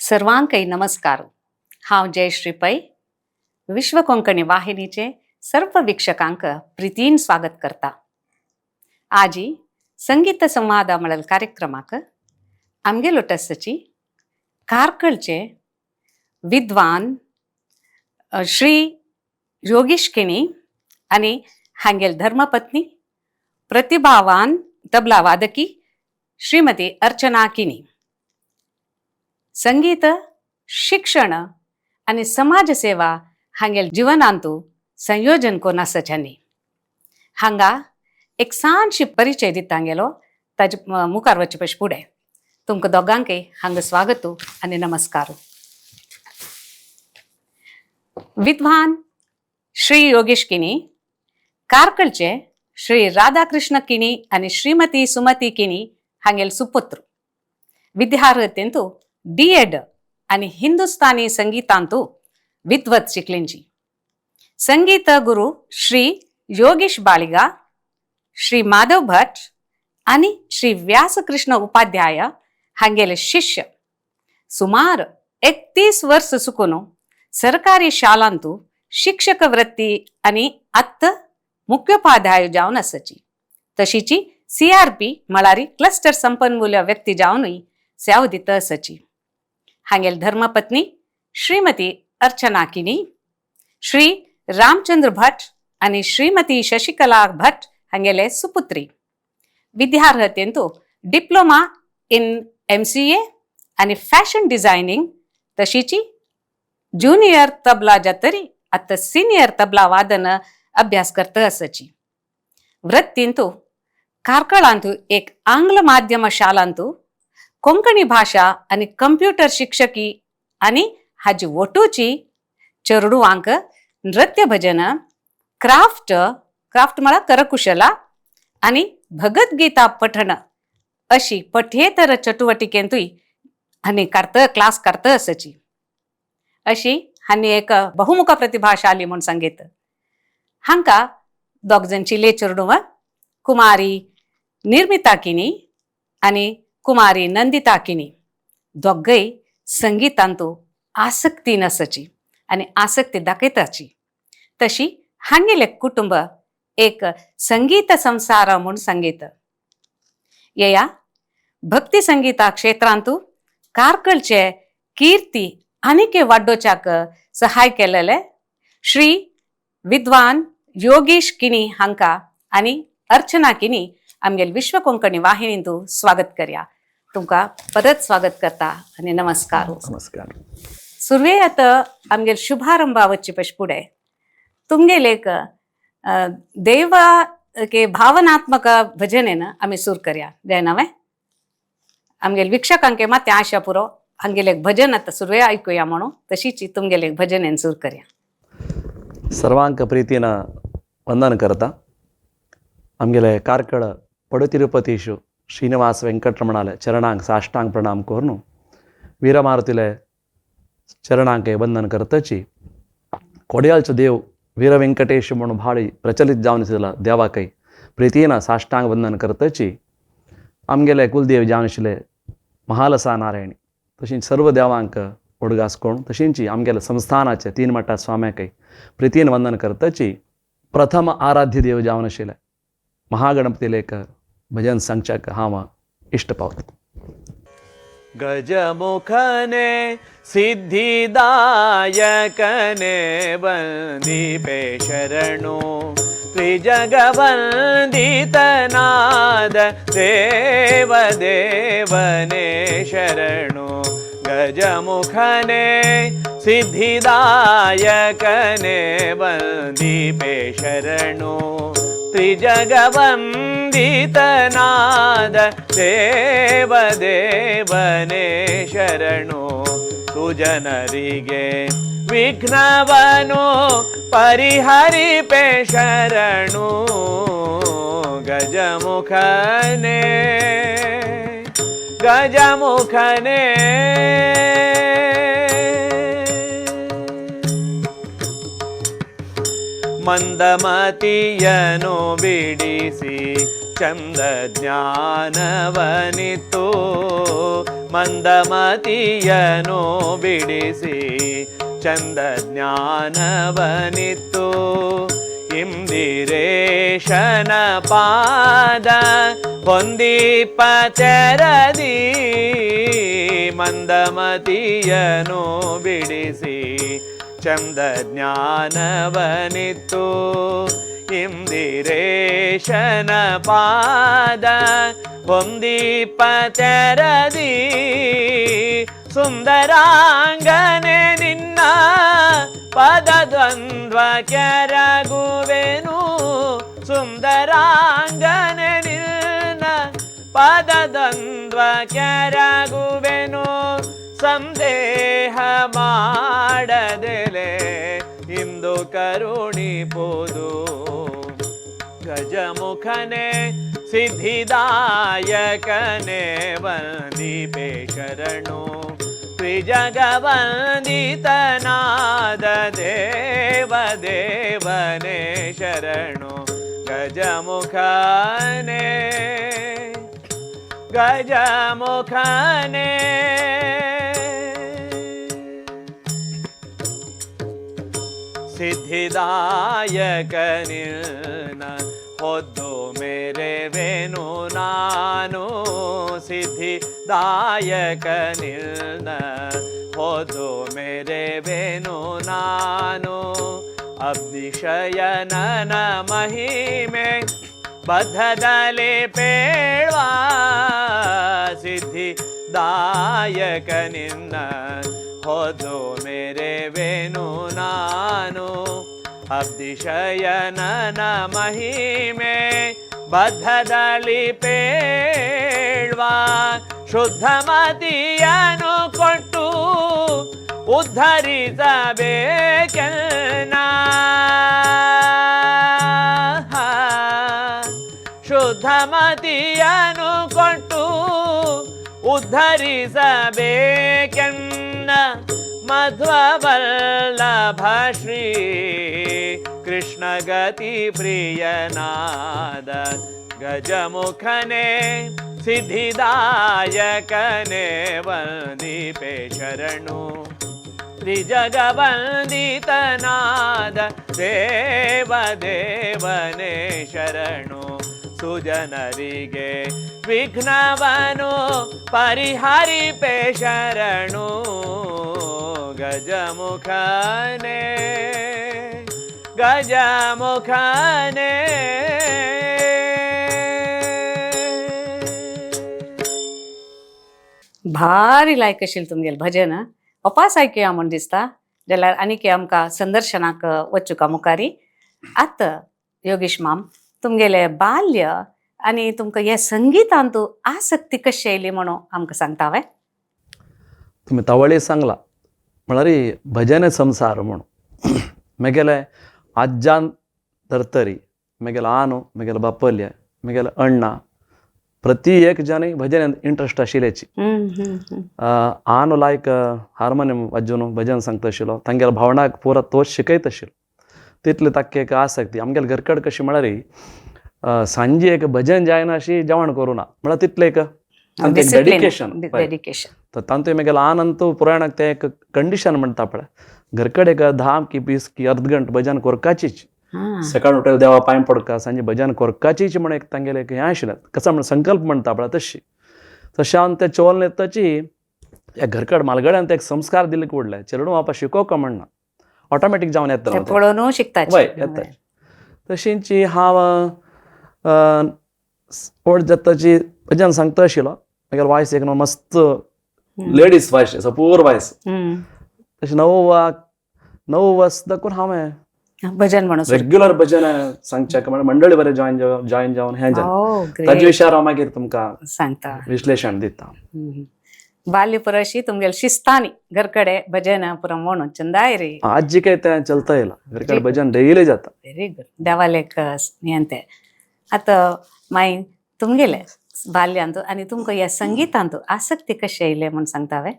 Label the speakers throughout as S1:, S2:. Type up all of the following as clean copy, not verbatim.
S1: सर्वांकय नमस्कार. हांव जयश्री पै, विश्व कोंकणी वाहिनीचे सर्व वीक्षकांक प्रितीन स्वागत करता. आजी संगीत संवाद म्हणल कार्यक्रमाक आमगेलो टसची कार्कळचे विद्वान श्री योगेश केणी आनी हांगेल धर्मपत्नी, प्रतिभावान तबला वादकी श्रीमती अर्चना किणी. संगीत, शिक्षण आनी समाज सेवा हांगेल जिवनांतू संयोजन कोन्न आसच्यांनी हांगा एक ल्हानशी परिचय दिता हांगेलो. ताजे मुखार वचचे पयशे फुडें तुमकां दोगांकय हांगा स्वागत आनी नमस्कार. विद्वान श्री योगेश किणी कार्कळचे श्री राधाकृष्ण किणी आनी श्रीमती सुमती किणी हांगेल सुपुत्र. विद्यार्थ्यांतू डी एड आनी हिंदुस्तानी संगीतांतू विद्वत शिकलेंची. संगीत गुरु श्री योगेश बाळिगा, श्री माधव भट आनी श्री व्यासकृष्ण उपाध्याय हांगेले शिष्य. सुमार 31 वर्स चुकून सरकारी शालांतू शिक्षक वृत्ती आनी आत्त मुख्योपाध्याय जावन आसची. तशीची सीआरपी म्हळ्यार क्लस्टर संपन्मूल व्यक्ती जावनूय सेवा दिता आसची. हांगेल धर्मपत्नी श्रीमती अर्चना किणी श्री रामचंद्र भट आनी श्रीमती शशिकला भट हांगेले सुपुत्री. विद्यार्हतेंतू डिप्लोमा इन एमसीए आनी फॅशन डिझायनिंग. तशीची ज्युनियर तबला जातरी आतां सिनियर तबला वादन अभ्यास करता आसची. वृत्तींतू कार्कळांतू एक आंग्ल माध्यम शालांतू कोंकणी भाशा आनी कंप्युटर शिक्षकी आनी हाजी वटूची चेडवांक नृत्य, भजन, क्राफ्ट, क्राफ्ट म्हळ्यार करकुशला आनी भगवद्गीता पठण अशी पठ्येतर चटुवटिकेंतूय आनी करत क्लास करत आसची. अशी हांणी एक बहुमुख प्रतिभाशाली म्हूण सांगीत. हांकां दोग जाणची चेडवां, कुमारी निर्मिता किणी आनी कुमारी नंदिता किणी. दोगय संगीतांतू आसक्ती नासची आनी आसक्ती दाखयताची. तशी हांगेलें कुटुंब एक संगीत संसार म्हूण सांगीत. येया, भक्ती संगीता क्षेत्रांतू कार्कळचे कीर्ती आनीक वाड्डोच्याक सहाय केलेले श्री विद्वान योगेश किणी हांका आनी अर्चना किणी आमगेल विश्व कोंकणी वाहिनींतू स्वागत करया. तुमकां परत स्वागत करता आनी नमस्कार.
S2: नमस्कार.
S1: सुरवे आतां आमगेल शुभारंभा वच्चे पयशे फुडें तुमगेल एक देवा के भावनात्मक भजनेन आमी सुर करया, जायना वे? आमगेल वीक्षकांके मात्या आशा पुरो, हांगेले एक भजन आतां सुरवे आयकुया म्हणून. तशीच तुमगेले एक भजनेन सुर करया.
S2: सर्वांक प्रीतीन वंदन करता. आमगेले कार्कळ पडतिरुपतीशु श्रीनिवास वेंकटरमणाले चरणांक साष्टांग प्रणाम करून, वीरमारुतीले चरणांक वंदन करतची, कोडियालचो देव वीर व्यंकटेश म्हणून भाळी प्रचलित जावन आशिल्ल्या देवाकय प्रितीन साष्टांग वंदन करतची, आमगेले कुलदेव जावन आशिल्ले महालसा नारायणी, तशीं सर्व देवांक उडगास करून, तशींची आमगेले संस्थानाचे तीन मठा स्वाम्याकय प्रितीन वंदन करतची, प्रथम आराध्य देव जावन आशिल्ले महागणपतीले एक भजन सांगच्याक हांव इश्ट पावता.
S3: गजमुखने, सिद्धिदायकने, वंदिपे शरणो. त्रिजगवंदितनाद देव देवने शरणो. गजमुखने, सिद्धिदायकने, वंदिपे शरणो. त्रिजगवंदितनाद देव देवने शरणो. सुजनರಿಗೆ ವಿಘ್ನವನು ಪರಿಹರಿಪೆ ಶರಣು. ಗಜಮುಖನೆ, ಗಜಮುಖನೆ. ಮಂದಮತಿಯನು ಬಿಡಿಸಿ ಚಂದ ಜ್ಞಾನವನಿತ್ತು ಮಂದಮತಿಯನು ಬಿಡಿಸಿ ಚಂದ ಜ್ಞಾನವನಿತ್ತು ಇಂದಿರೇಶನ ಪಾದ ಹೊಂದೀಪ ತೆರದಿ ಮಂದಮತಿಯನು ಬಿಡಿಸಿ ಚಂದ ಜ್ಞಾನವನಿತ್ತು ಇಂದಿರೇಶನ ಪಾದ ಹೊಂದೀಪ ತೆರದಿ ಸುಂದರಾಂಗನೆ ನಿನ್ನ ಪದದ್ವಂದ್ವ ಕೆರಗುವೆನು ಸುಂದರಾಂಗನೆ ನಿನ್ನ ಪದದ್ವಂದ್ವ ಕೆರಗುವೆನು ಸಂದೇಹ ಮಾಡದೆಲೆ ಇಂದು ಕರುಣಿಪುದು ಗಜಮುಖನೆ ಸಿದ್ಧಿದಾಯಕನೆ ವಂದಿಪೆ ಶರಣು ತ್ರಿಜಗವಂದಿತನಾದ ದೇವ ದೇವನೇ ಶರಣು ಗಜಮುಖನೆ ಗಜಮುಖನೆ. ಸಿದ್ಧಿದಾಯಕನಿಲ್ನ ಹೊದ್ದು ಮೇರೆವೆನು ನಾನು ಸಿದ್ಧಿದಾಯಕನಿಲ್ನ ಹೊದ್ದು ಮೇರೆವೆನು ನಾನು ಅಬ್ನಿಶಯನನ ಮಹಿಮೆ ಬದ್ಧದಲೆ ಪೇಳ್ವಾ ಸಿದ್ಧಿದಾಯಕನಿನ್ನ ಹೊದ್ದು ಮೇರೆವೆನು ನಾನು ಅಬ್ದಿಶಯನನ ಮಹಿಮೆ ಬದ್ಧದಳಿ ಪೇಳ್ವಾ ಶುದ್ಧಮತಿಯನು ಕೊಟ್ಟು ಉದ್ಧರಿಸಬೇಕೆನ್ನ ಶುದ್ಧಮತಿಯನು ಕೊಟ್ಟು ಉದ್ಧರಿಸಬೇಕೆನ್ನ ಮಧ್ವವಲ್ಲಭ ಶ್ರೀ ಕೃಷ್ಣಗತಿ ಪ್ರಿಯನಾದ ಗಜಮುಖನೆ ಸಿದ್ಧಿದಾಯಕನೆ ವಂದಿಪೆ ಶರಣು ತ್ರಿಜಗವಂದಿತನಾದ ದೇವ ದೇವನೇ ಶರಣು ಸುಜನರಿಗೆ ವಿಘ್ನವನು ಪರಿಹರಿಪೆ ಶರಣು ಗಜಮುಖನೆ ಗಜಮುಖನೆ.
S1: भारी लायक आशिल्लें तुमगेलें भजन अपास आयकुया म्हूण दिसता जाल्यार आनीक आमकां संदर्शनाक वचुका मुखारी. आतां योगेश माम, तुमगेलें बाल्य आनी तुमकां हे संगितांतू आसक्ती कशी आयली म्हणून आमकां सांगता हांवें?
S2: तुमी तवळी सांगला म्हळ्यार भजन संसार म्हणून म्हगेले आज्जान धर्तरी, म्हगेलो आनो, म्हगेलो बापोलये, म्हगेलो अण्णा, प्रति एक जन भजन इंट्रस्ट आशिल्ल्याची. आनो लायक हार्मोनियम वाजोवन भजन सांगता आशिल्लो, तांगेल्या भावणाक पुरा तोच शिकयत आशिल्लो. तितले ताका एक आसक्ती. आमगेल्या घरकड कशी म्हळ्यार सांजे एक भजन जायना अशी जेवण करूं ना म्हळ्यार तितलें एक डेडिकेशन.
S1: डेडिकेशन.
S2: तर तांतूय मागीर आनंद पुराणाक तें एक कंडिशन म्हणटा पळय, घरकड एक 10 की 20 की अर्द घंट भजन कोरकाचीच, सकाळ उठले देवा पांय पडका, सांजे भजन कोरकाचीच म्हण एक तांगेलें एक हें आशिल्लें, कसो म्हण संकल्प म्हणटा पळय तशी. तशें हांव तें चोल येताची ह्या घरकड मालगड्यान ते एक संस्कार दिले उडले, चेडूं बापा शिकोवका म्हणना, ऑटोमॅटीक जावन येतलो,
S1: पळोवन शिकता.
S2: वय येता. तशींची हांव व्हड जाताची भजन सांगता आशिल्लो. मागीर वायस एक मस्त लेडीज वायस, सपूर वायस, तशें 9 वर्स दाखून हांवें
S1: भजन म्हणून
S2: रेग्युलर भजन सांगच्या मंडळी बरें जॉयन जॉयन जावन हें जालें. ताजे विशयार हांव मागीर तुमकां
S1: सांगता,
S2: विश्लेशण दिता.
S1: बाल्य पुरशी तुमगेले शिस्तानी घरकडे भजन पुरो म्हणून चंदाय रे.
S2: आजी काय तें चलता येयला, घरकडे भजन डेली जाता.
S1: व्हेरी गुड, देवालेक हें तें. आतां मागीर तुमगेले बाल्यांत आनी तुमकां ह्या संगितांत आसक्ती कशी आयले म्हूण सांगता हांवें?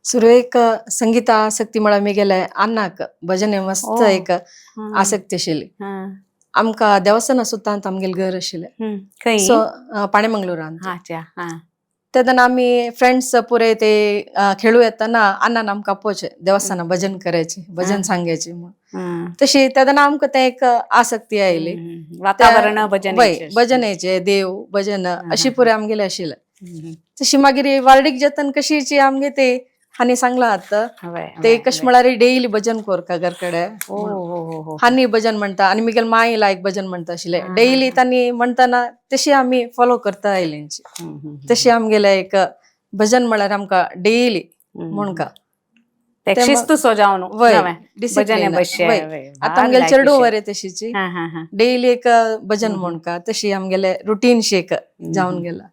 S4: सुरवेक संगीता आसक्ती म्हळ्यार म्हगेले अन्नाक भजने मस्त एक आसक्ती आशिल्ली. आमकां देवस्थाना सुद्दां आमगेलें घर आशिल्लें.
S1: खंय?
S4: सो पाणेमंगळुरांत.
S1: अच्छा हा.
S4: तेन्ना आमी फ्रेंड्स पुरे ते खेळू येताना अण्णान आमकां आपोवचें देवस्थाना भजन करायचे, भजन सांगायचे म्हूण. तशी तेन्ना आमकां तें एक आसक्ती आयली.
S1: वातावरण भजन.
S4: वय भजनाचे देव भजन अशी पुरे आमगेले आशिल्ले. तशी मागीर वार्डीक जातन कशीची आमगे ते हांणी सांगलां आतां ते कश म्हळ्यार डेली भजन कोरका घर कडे.
S1: हो हो हो हो.
S4: हांनी भजन म्हणटा आनी मिगेल माई लायक भजन म्हणटा आशिल्ले डेली. तांणी म्हणटाना तशी आमी फॉलो करता आयलेंची. तशी आमगेले एक भजन म्हळ्यार आमकां डेली म्हणका.
S1: ते शिस्तू सो जावन
S4: वय
S1: भजने
S4: डिसिप्लिन
S1: बशे.
S4: वय. आतां आमगेले चेडूं वरे तशीची
S1: हा हा हा.
S4: डेली एक भजन म्हणका, तशी आमगेले रुटीन शेक जावन गेला.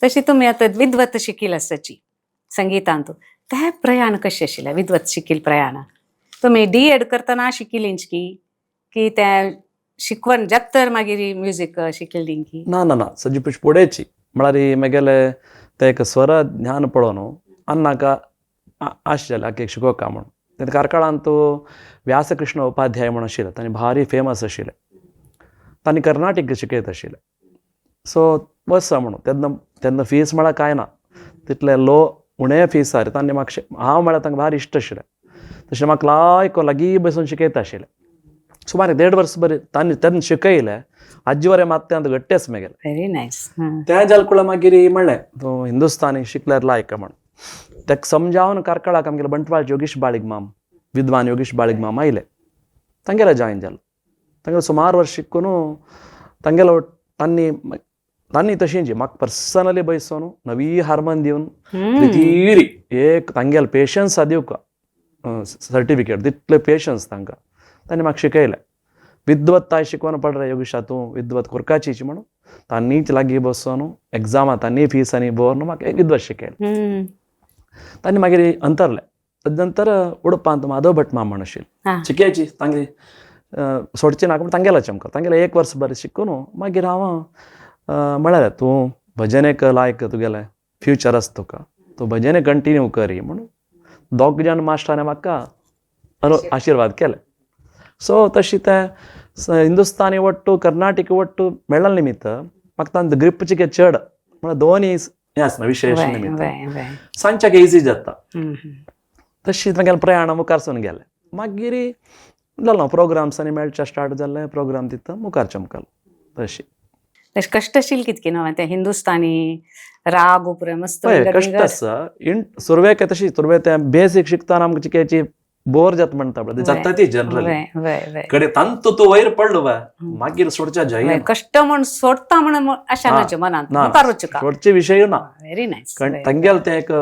S1: तशी तुमी आतां विद्वत शिकील आसाची संगीतांत, ते प्रयाण कशें आशिल्लें? विद्वत शिकील प्रयाण तुमी डी एड करतना शिकिलींच की की ते शिकवण जात्तर मागीर म्युजीक शिकिल्ली की?
S2: ना ना ना, सजी पुश पुडेची म्हळ्यार मेगेले ते एक स्वर ज्ञान पळोवन अन्नाका आश जालें आख्खे एक शिकोवका म्हणून. तेन्ना कार्कळांत तो व्यासकृष्ण उपाध्याय म्हणून आशिल्ले, तांणी भारी फेमस आशिल्ले, तांणी कर्नाटीक शिकयत आशिल्ले. सो वच म्हणून तेन्ना तेन्ना फीस म्हळ्यार कांय ना, तितले लो उणे फीसार तांणी म्हाका हांव म्हळ्यार तांकां भारी इश्ट आशिल्लें. तशें म्हाका लायक लागीं बसून शिकयता आशिल्लें. सुमार 1.5 वर्स बरें तांणी तेन्ना शिकयलें. आजी बरें मात तें घट्टेच मेगेलें.
S1: Very nice.
S2: तें जालें कुळा मागीर म्हणलें तूं हिंदुस्तानी शिकल्यार लायक म्हण. तेका समजावन कार्कळाक आमगेले बंटवाळ योगेश बाळीग माम, विद्वान योगेश बाळीग माम आयले, तांगेले जॉयन जालो. तांगेले सुमार वर्स शिकून तांगेलो तांणी तांणी तशेंच म्हाका पर्सनली बैसोन नवी हार्मोन दिवन प्रितीरी एक तांगेले पेशन्स दिवका सर्टिफिकेट तितले पेशन्स तांकां. तांणी म्हाका शिकयलें विद्वत्ताय शिकोवन पडरे योगेशा, तूं विद्वत कोरकाचीच म्हणून तांणीच लागीं बसोन एग्जामा तांणी फीस आनी भरून म्हाका विद्वत शिकयलें. तांणी मागीर अंतरलें. तदनंतर उडपांत माधव भट माम म्हण आशिल्ले, शिकयाची तांगे सोडचे नाका पूण तांगेलो चमको तांगेलें 1 वर्स बरें शिकून मागीर हांव म्हळ्यार तूं भजनेक लायक, तुगेलें फ्युचर आसा तुका, तूं भजने कंटिन्यू करी म्हणून दोग जाण मास्टरान म्हाका आशिर्वाद केले. सो तशी तें हिंदुस्तानी वट्टू कर्नाटक वट्टू मेळ्ळा निमित्त म्हाका तांचो ग्रीप चिके चड म्हळ्यार दोनी हें आसना विशेश निमित्त सांगच्याक इजी जाता. तशी म्हागेलें प्रयाण मुखार सून गेलें. मागीर जालो प्रोग्राम्स आनी मेळचे स्टार्ट जालें, प्रोग्राम दिता मुखार चमकलो तशी.
S1: तशें कश्टशील कितकी न्हय तें हिंदुस्तानी राग उपरे मस्त.
S2: पळय कश्ट आसा इन सुरवेक, तशी सुरवेक तें बेसीक शिकतना आमकां चिक्याची बोर जाता म्हणटा पळय, जाता ती जनरली.
S1: वय वय वय
S2: कडे तांतू तूं वयर पडलो बाय मागीर सोडच्या जाय.
S1: कश्ट म्हण सोडता म्हण अशें नाचे मनांत मुखार वचूका.
S2: सोडचे विशय ना.
S1: Very nice.
S2: कारण तांगेलें तें एक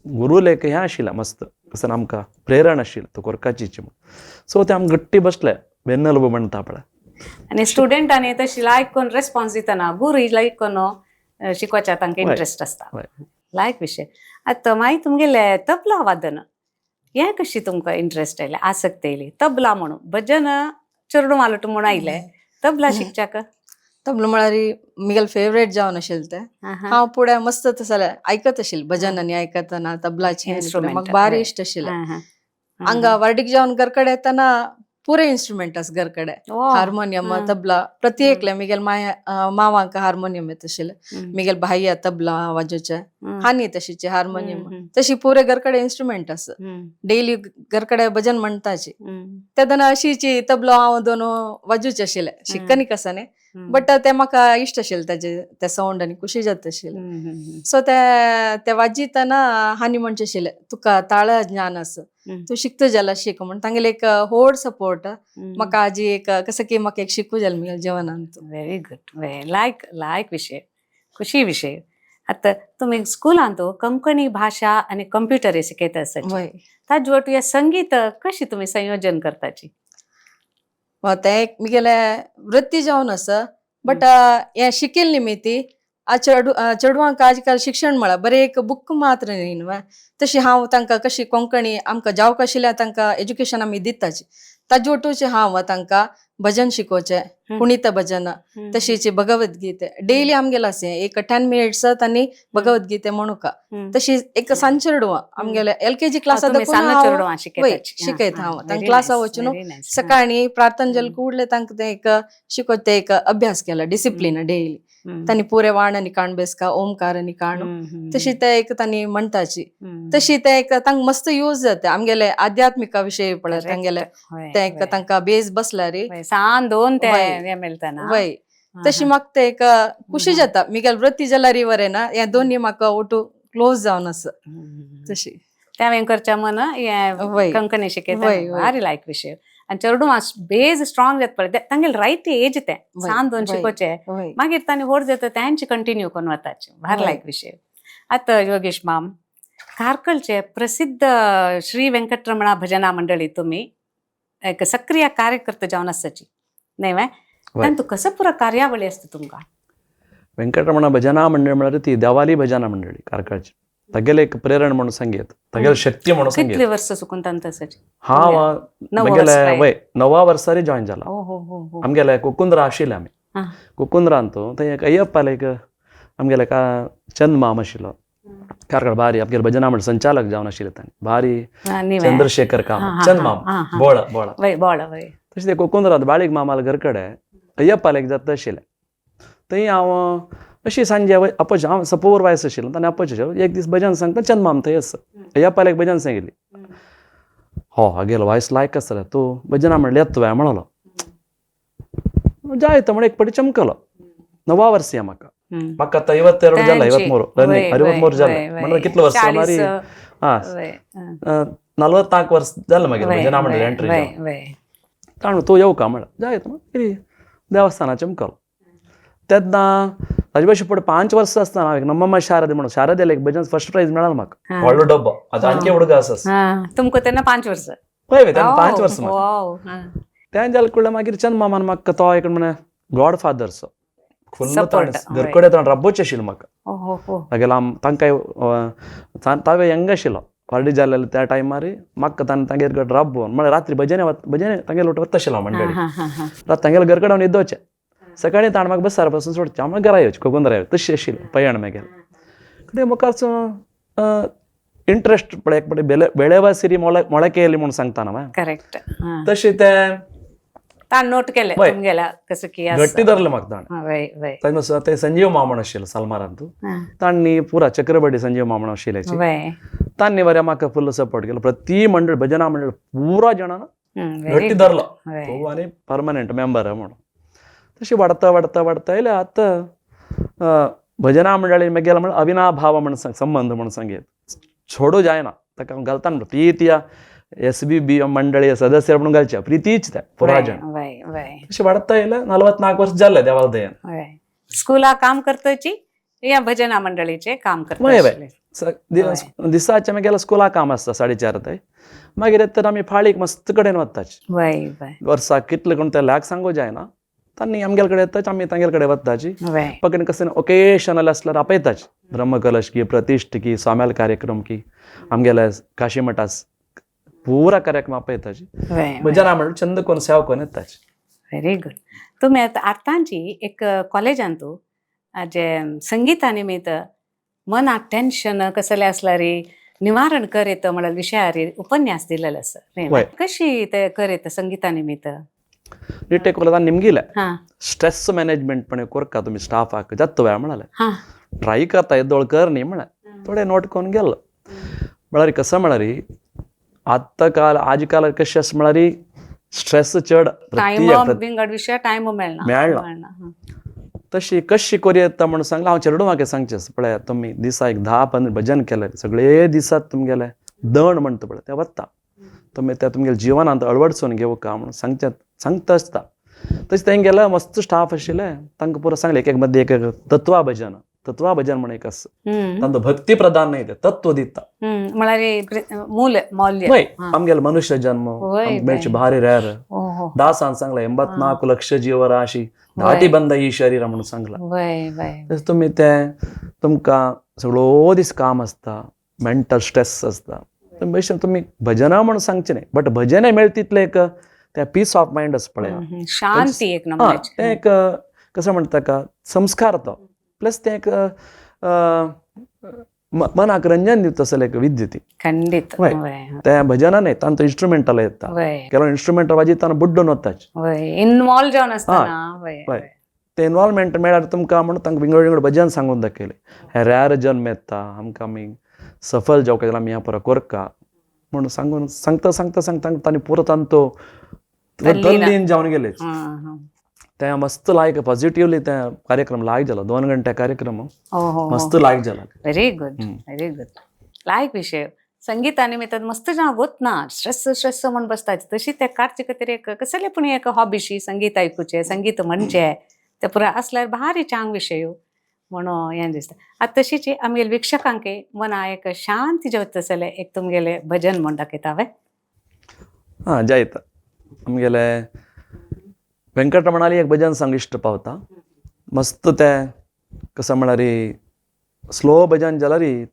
S2: गुरूल एक हें आशिल्लें मस्त कसं आमकां प्रेरण आशिल्लें तो कोरकाचीची म्हूण. सो ते आमकां घट्टी बसले वेन्नल म्हणटा पळय.
S1: आनी स्टुडंटांनी तशी लायक करून रेस्पॉन्स दितना गुरू लायक करून शिकवच्या तांकां इंट्रस्ट आसता. लायक विशय. आतां मागीर तुमगेले तबला वादन हें कशी तुमकां इंट्रस्ट आयलें, आसक्त येयली तबला म्हणून? भजन चेडूं मालट म्हूण आयलें, तबला शिकच्याक?
S4: तबलो म्हळ्यार मिगेल फेवरेट जावन आशिल्लें तें. हांव फुडें मस्त तसलें आयकत आशिल्लें भजन आनी आयकतना तबलाचें म्हाका भारी इश्ट आशिल्लें. हांगा वार्डीक जावन घर कडेन येतना पुरे इन्स्ट्रुमेंट आसा घर कडेन, हार्मोनियम तबला प्रति एकले. मिगेल माया मावांक हार्मोनियम येत आशिल्लें, मिगेल भाई तबला वाजोवचें, हानी तशीचे हार्मोनियम, तशी पुरे घर कडेन इन्स्ट्रुमेंट आसा. डेली घर कडेन भजन म्हणटाची तेन्ना अशीची तबलो हांव दोन वाजोवचें आशिल्लें. शिकनी कसो न्ही, बट ते म्हाका इश्ट आशिल्लें ताजे ते सावंड आनी खुशी जाता आशिल्लें. सो ते ते वाजयतना हानी म्हणचें आशिल्लें तुका ताळ ज्ञान आसा, तूं शिकता जाल्यार शीक म्हण. तांगेले एक व्हड सपोर्ट म्हाका आजी एक कसं की म्हाका एक शिकू जालें म्हगेल्या जिवनांत.
S1: व्हेरी गुड, लायक लायक विशय, खुशी विशय. आतां तुमी स्कुलांत कोंकणी भाशा आनी कंप्युटर शिकयता आसा, ताजे वटू हे संगीत कशी तुमी संयोजन करताची?
S4: तें एक म्हगेलें वृत्ती जावन आसा, बट हें शिकील निमित्ती चेडवांक आजकाल शिक्षण म्हळ्यार बरें एक बूक मात्र न्ही न्हू. तशी हांव तांकां कशी कोंकणी आमकां जावंक आशिल्ल्या तांकां एज्युकेशन आमी दिताची, ताजे ओटूचे हांव तांकां भजन शिकोवचें, कुणीत भजन, तशीच भगवद्गीते डेली आमगेले आसे एक 10 मिनिट्स तांणी भगवद्गीते म्हणूका. तशी एक सांचेडवा आमगेले एलकेजी क्लास शिकयत हांव तांकां क्लासा वचून सकाळी प्रार्थना जाल ಕೂಡಲೇ तांकां ते एक शिकोत ते एक अभ्यास केला डिसिप्लीन डेली. तांणी पुरे वाण काण बेसका ओमकार आनी काणू तशी ते एक तांणी म्हणटाची तशी ते एक तांकां मस्त यूज जाता आमगेले आध्यात्मिका विशय पळय तांगेले ते एक तांकां बेज बसल्यार
S1: सान दोन ते मेळटा.
S4: वय तशी म्हाका ते एक खुशी जाता मिगेल वृत्ती जाल्यार बरें ना हे दोन्ही म्हाका ओटू क्लोज जावन आसा तशी.
S1: त्या हांवें करच्या मन हें कंकणी शिकयता भारी लायक विशय आनी चेडूं बेज स्ट्रॉंग जाता पळय तांगेले रायट एज तें सान दोन शिकोवचें मागीर तांणी व्हड जाता तेंचे कंटिन्यू करून वताचें भारी लायक विशय. आतां योगेश माम कार्कळचे प्रसिद्ध श्री वेंकटरमणा भजना मंडळी तुमी एक सक्रिय कार्यकर्ते जावन आसाची न्हय वे? तांतू कसो पुरो कार्यावळी आसता तुमकां?
S2: वेंकटरमणा भजना मंडळ म्हळ्यार ती देवाली भजना मंडळी कार्कळची. तागेले एक प्रेरण म्हणून सांगयत, तागेले शक्ती म्हणून सांगयत.
S1: कितले वर्स चुकून तांत आसाची?
S2: हांव म्हगेले वय 9 वर्सांनी जॉयन जाला. आमगेले कुकुंद्रा आशिल्ले आमी कुकुंद्रान तो थंय एक अय्यप्पाले एक आमगेले का चंद माम आशिल्लो कार्कळ भारी आमगेले भजना मंडळ संचालक जावन आशिल्ले तांणी भारी चंद्रशेखर कामत चंद माम बोळा बोळा
S1: बोळा वय.
S2: तशें ते कुकुंद्रांत बाळीक मामाले घर कडेन अय्यप्पाले एक जाता आशिल्लें थंय हांव अशी सांजे अपच हांव सपोर वायस आशिल्लो ताणें अपच एक दीस भजन सांगता चंद माम थंय आसा अय्यप्पाले एक भजन सांगिल्ली. हो हागेलो वायस लायक आसता तूं भजना म्हणलें येता तुवें म्हणलो जायत म्हण एक पटी चमकलो. 9 वर्स म्हाका म्हाका आतां 52 जाला 53 रनिंग 63 जालें म्हणल्यार कितलो वर्स मारी हा 44 वर्स जालें मागीर भजना मंडळ एंट्री ताणें तूं येवका म्हणलें जायत म्हण देवस्थाना चमकलो. तेन्ना ताजे भशेन फुडें 5 वर्सां आसतना एक नम्मम्मा शारदे म्हणून शारदेले एक भजन फर्स्ट प्रायज मेळ्ळा म्हाका व्हडलो डब्बो आतां आणखी हुडगो आसा.
S1: तुमकां तेन्ना 5 वर्सां?
S2: हय तेन्ना 5 वर्सां म्हाका. तें जालें कळ्ळें मागीर चंद मामान म्हाका तो एक म्हणे गॉड फादरसो फुल्ल घरकडे ताणें रब्बोच आशिल्लो म्हाका तागेलो तांकां तावे यंग आशिल्लो वाडी जालेलो त्या टायमार म्हाका ताणें तांगेर कडेन रब्बो म्हळ्यार रात्री भजने भजने तांगेले वता आशिल्लो मंडळी रात तांगेले घर कडेन न्हिदोचें सकाळी ताणें म्हाका बसार पासून सोडचें हांव घरा येवचें कोगून येवचें तशें आशिल्लें पयण मागीर ते मुखार इंट्रस्ट पळय एक पळय बेळेवा सिरी ಮೊಳಕೆಯಲ್ಲಿ म्हणून सांगता ना.
S1: करेक्ट.
S2: तशें तें
S1: ताणें नोट केलें तुमगेल्या कसं की
S2: गट्टी धरलें म्हाका ताणें. ते संजीव मामण आशिल्लो सालमारांत तांणी पुरा चक्रवर्ती संजीव मामण आशिल्ल्याची तांणी बरें म्हाका फुल सपोर्ट केलो. प्रति मंडळ भजना मंडळ पुरा जाणां गट्टी धरलो तो आनी परमनंट मेंबर म्हणून. तशी वाडता वाडता वाडता येयले आतां भजना मंडळी मागीर म्हळ्यार अविनाभाव म्हण संबंद म्हणून सांगयत सोडू जायना ताका हांव घालता म्हणटा प्रितीया SBB मंडळी सदस्य म्हणून घालच्या प्रितीच त्या पुरा जाण तशें वाडता येयले 44 वर्स जाले देवाल दयेन.
S1: स्कुला काम करतची या भजना मंडळीचे काम करता?
S2: दिसाचे मागीर स्कुला काम आसता 4:30 ते मागीर येता आमी फाळीक मस्त कडेन वताची वर्साक कितले कोण ते लाख सांगू जायना तांणी आमगेले कडेन येताच आमी तांगेले कडेन वताची पकडून कसं ओकेशनल आसल्यार आपयताच ब्रह्मकलश की प्रतिष्ठ की स्वाम्याल कार्यक्रम की आमगेले काशीमठास पुरा कार्यक्रम आपयताची भजना म्हणून चंद कोण सेवा कोण येताची.
S1: Very good. तुमी आतां आतांची एक कॉलेजांतू जे संगीता निमित्त मनाक टेन्शन कसलें आसल्यार निवारण कर येता म्हळ्यार विशयार उपन्यास दिलेलो आसा कशी ते कर येता संगीता निमित्त?
S2: रिटेक निमगिले स्ट्रेस मॅनेजमेंट पण कोरका तुमी स्टाफाक जाता वेळ म्हणाले ट्राय करता येदोळ कर न्ही म्हळ्यार थोडे नोट करून गेलो म्हळ्यार कसं म्हळ्यार आतां काल आज काल कशें आसा म्हळ्यार स्ट्रेस चड
S1: विशय टायम
S2: मेळना तशी कशी करी येता म्हणून सांगलें हांव चेडूं म्हाका सांगचें पळय तुमी दिसा एक 10-15 भजन केलें सगळे दिसात तुमगेले दण म्हणटा पळय तें वता तुमी त्या तुमगेल्या जिवनांत अळवडसून घेवका म्हणून सांगचें सांगता आसता. तशें तें गेल्यार मस्त स्टाफ आशिल्ले तांकां पुरो सांगलें एक एक मदीं एक तत्वा भजन तत्वा भजन म्हण एक आसा तांचो भक्ती प्रधान न्हय तें तत्व दिता
S1: म्हळ्यार मूल मौल्य
S2: वय आमगेलो मनुष्य जन्म मेळचे भारी रेर दासान सांगलें 84 लक्ष जीवराशी धाटी बंद ही शरीर म्हणून सांगलां. तशें तुमी तें तुमकां सगळो दीस काम आसता मेंटल स्ट्रेस आसता तुमी भजनां म्हणून सांगचें न्हय बट भजने मेळटा तितलें एक ते पीस ऑफ मायंड आसा पळय,
S1: शांती एक
S2: हा
S1: नमुन्याची.
S2: तें एक कसं म्हणटा ताका संस्कार तो, प्लस तें एक मनाक रंजन दिता तसलें एक विद्य ती.
S1: खंडीत.
S2: वय.
S1: वय.
S2: तें भजनान न्हय, तांचो इन्स्ट्रुमेंटल येता,
S1: वय.
S2: केलो इन्स्ट्रुमेंटल वाजयतना बुड्डून वताच.
S1: वय, इन्वॉल्व जावन आसतना वय.
S2: वय. ते इन्वॉल्वमेंट मेळ्ळ्यार तुमकां म्हणून तांकां विंगड विंगड भजन सांगून दाखयलें. हे रॅर जन्म येता आमकां, आमी सफल जावंक जाल्यार आमी ह्या पुरो कोरका म्हणून सांगून सांगता सांगता सांगता तांणी पुरो तांचो
S1: तल्लीन.
S2: तल्लीन जावन गेले.
S1: हां, हां.
S2: ते मस्त लायक पॉझिटिवली ते कार्यक्रम लायक जालो, 2 घंटे कार्यक्रम
S1: हो हो हो.
S2: मस्त लायक जाला.
S1: Very good.
S2: हम्म.
S1: Very good. लायक विशय संगीता निमित्तान मस्त जाण वत ना स्ट्रेस स्ट्रेस म्हण बसता, तशी ते काडचे खातीर एक कसले पूण एक हॉबीशी संगीत आयकुचें, संगीत म्हणचें, ते पुराय आसल्यार भारी चांग विशय म्हणून हें दिसता. आतां तशीच आमगेले वीक्षकांक मना एक शांती जेवता जाल्यार एक तुमगेलें भजन म्हण दाखयता हांवें.
S2: हां, जायत आमगेले वेंकटरमणाली एक भजन सांग इश्ट पावता. मस्त तें कसं म्हळ्यार स्लो भजन जाल्यार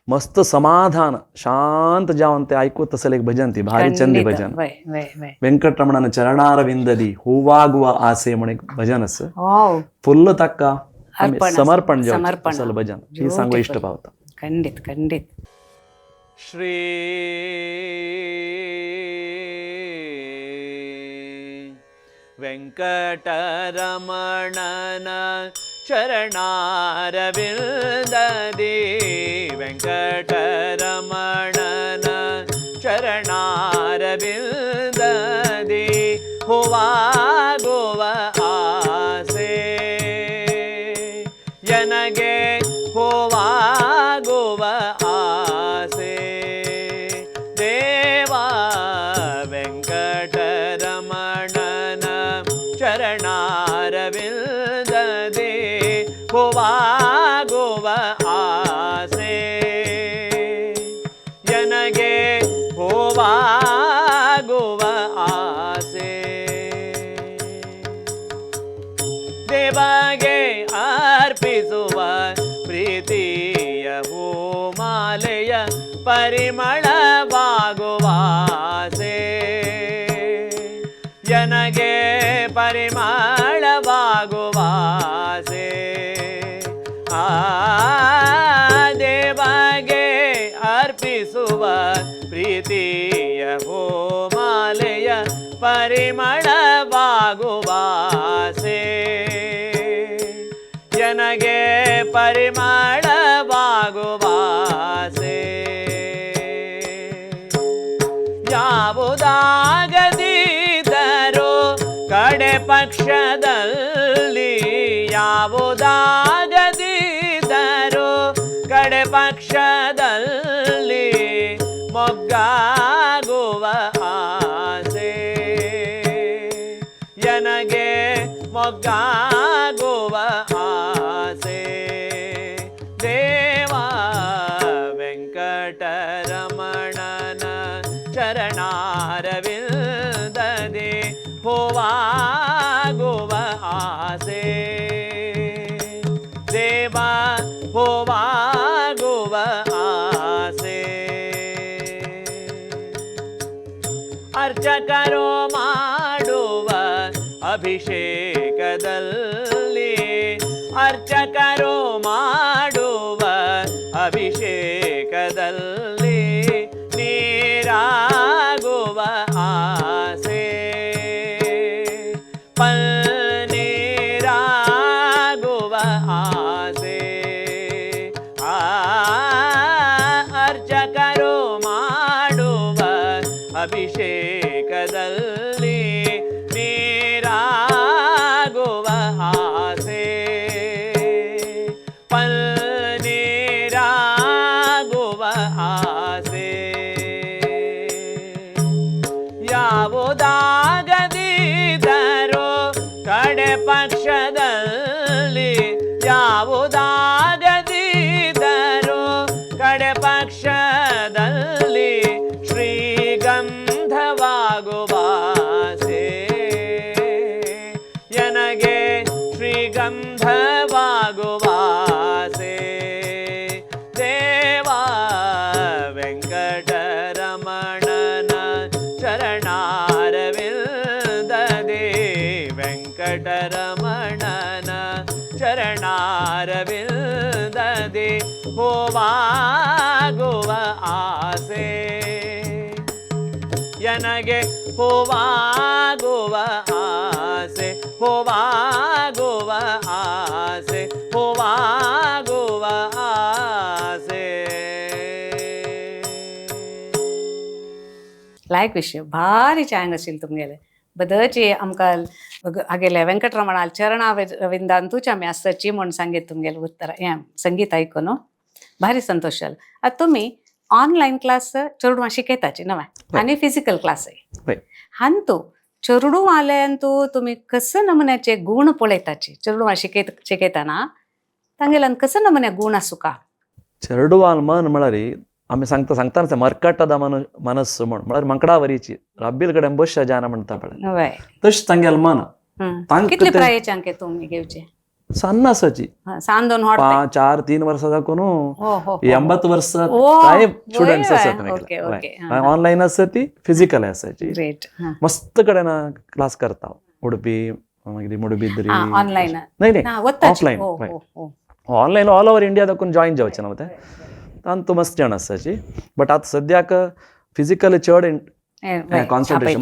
S2: मस्त समाधान शांत जावन ते आयकूत तसलें एक भजन ती भारी चंदी
S1: खंडीत.
S2: भजन.
S1: वय वय वय.
S2: वेंकटरमणान चरणारविंददी हूवागुवा आसे म्हण एक भजन आसा.
S1: वाव.
S2: फुल्ल ताका आमी
S1: अर्पण आसा.
S2: समर्पण जावचें
S1: समर्पण.
S2: तसलें भजन ही सांगू इश्ट
S1: Beautiful.
S2: पावता.
S1: खंडीत खंडीत.
S3: श्री वेंकटरमणन चरणारविंददी, वेंकटरमणन चरणारविंददी हुवागुव आसे, यनगे हुवागुव आसे, देवा वेंकटरमणन चरणारविंददी हुवागुव आसे, यनगे हुवागुव आसे, ದೇವಗೆ ಅರ್ಪಿಸುವ ಪ್ರೀತಿಯ ಹೂಮಾಲೆಯ ಪರಿಮಳವಾಗುವಾಸೆ, ಯನಗೆ ಪರಿಮಳವಾಗುವಾಸೆ, ಆ ದೇವಗೆ ಅರ್ಪಿಸುವ ಪ್ರೀತಿಯ ಹೂಮಾಲೆಯ ಪರಿಮಳವಾಗುವಾಸೆ, ಯನಗೆ ಪರಿಮಳವಾಗುವಾಸೆ, ಯಾವುದಾಗದಿದ್ದರೂ ಕಡೆ ಪಕ್ಷದಲ್ಲಿ, ಯಾವುದಾಗದಿದ್ದರೂ ಕಡೆ ಪಕ್ಷದಲ್ಲಿ ಮೊಗ್ಗಾಗುವ ಆಸೆ, ಯನಗೆ ಮೊಗ್ಗಾಗುವ ಆಸೆ, ದೇವಾ ವೆಂಕಟರಮಣನ ಚರಣಾರವಿಂದದಿ ಹೂವಾಗುವ ಆಸೆ, ದೇವಾ ಹೂವಾಗುವ ಆಸೆ, ಅರ್ಚಕರು ಮಾಡುವ ಅಭಿಷೇಕದಲ್ಲಿ, ಅರ್ಚಕರು ಮಾಡುವ ಅಭಿಷೇಕದಲ್ಲಿ ನೀರಾಗುವ ಆಸೆ, ಪನ್ನೀರಾಗುವ ಆಸೆ, ಆ ಅರ್ಚಕರು ಮಾಡುವ ಅಭಿಷೇಕದಲ್ಲಿ ನೀರಾಗುವ ಆಸೆ, ಪನ್ನೀರಾಗುವ ಆಸೆ, ಯಾವುದಾಗದಿದ್ದರೂ ಕಡೆ ಪಕ್ಷದಲ್ಲಿ, ಯಾವುದಾಗದಿದ್ದರೂ ಕಡೆ ಪಕ್ಷದಲ್ಲಿ ಶ್ರೀಗಂಧವಾಗುವಾಸೆ, ಯನಗೆ ಶ್ರೀಗಂಧವಾಗುವಾಸೆ, ದೇವಾ ವೆಂಕಟರಮಣನ ಚರಣಾರವಿಂದದಿ ಜನಗೆ ಹೂವಾಗುವ ಆಸೆ, ಹೂವಾಗುವ ಆಸೆ, ಹೂವಾಗುವ ಆಸೆ.
S1: लायक विशय भारी चांग आशिल्लें तुमगेलें बदची आमकां हागेले वेंकटरमणाल चरणा रविंदांतूच आमी आसची म्हूण सांगीत तुमगेलें उत्तर हें संगीत आयकून भारी संतोश जालो. आतां तुमी ऑनलायन क्लास चेडवां शिकयताची नव्या आनी फिजिकल क्लासय
S2: हय.
S1: हांतू चेडूं तुमी कसो नमुन्याचे गुण पळयताची चेडवां शिकयतना तांगेल्यान कसो नमुन्या गुण आसूका?
S2: चेरडुवान मन म्हळ्यार आमी सांगता सांगताना मर्कटದ मनस्सु म्हण म्हळ्यार मंकडावरीची रब्बील कडेन बसच्या जाना म्हणटा पळय
S1: हय.
S2: तशें तांगेलें मन. तांकां
S1: कितले
S2: ते-
S1: प्रायेचे अंके तुमी घेवचे?
S2: सಣ್ಣ आसाची
S1: सान दोन हॉट
S2: 5 4 3 वर्सां दाखोवन
S1: हो हो
S2: 80 वर्स
S1: ओ,
S2: काय स्टुडंट्स
S1: वय,
S2: आसात.
S1: ओके, ओके, हा.
S2: ऑनलायन आसा ती फिजिकल आसाची.
S1: ग्रेट.
S2: मस्त कडेन क्लास करता उडपी मागीर मुडबिद्री.
S1: ऑनलायन
S2: नाही नाही,
S1: ना वताची.
S2: ऑफलायन.
S1: हो
S2: हय.
S1: हो हो.
S2: ऑनलायन ऑल ओवर इंडिया दाखोवन जॉईन जावचें ना ते तांतू मस्त जाण आसाची. बट आतां सद्याक फिजिकल चड कॉन्सन्ट्रेशन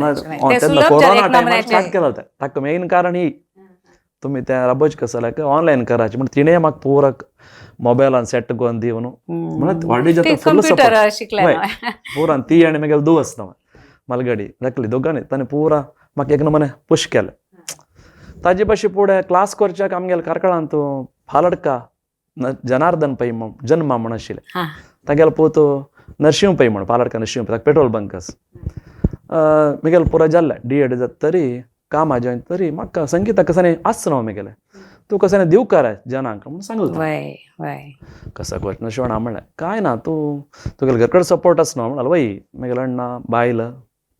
S2: तेन्ना कोरोना टायमार स्टार्ट केला होता. ताका मेन कारण ही तुमी तें रबोज कसो लायक ऑनलायन करायचे म्हण तिणें म्हाका पुरो मोबायलान सेट करून दिवन म्हणल्यार व्हडली जाता फुल
S1: कंप्युटर
S2: सपोर्ट
S1: शिकले.
S2: वय. पुरा ती आनी मागीर धुव आसता मालगडी धाकली दोगांनी ताणें पुरा म्हाका एक नमुने पुश केलें. ताजे भाशे फुडें क्लास करच्याक आमगेले कार्कळांत फालडका जनार्दन पै म्हण जन्मा म्हण आशिल्लें. तागेलो पूत नरशिंव पै म्हण पालडका नरशिंव पै ताका पेट्रोल बंक आसा. मिगेल पुरो जाल्लें डी एड जाता तरी कामां जॉयन तरी म्हाका संगीता कसानी आसना हांव मिगेलें तूं कसानी दिवकार जनांक म्हूण सांगलें.
S1: वय वय.
S2: कसो करता नशिबान म्हणलें काय ना तूं तुगेले घर कडेन सपोर्ट आसना म्हणलें वय मागीर अण्णा बायल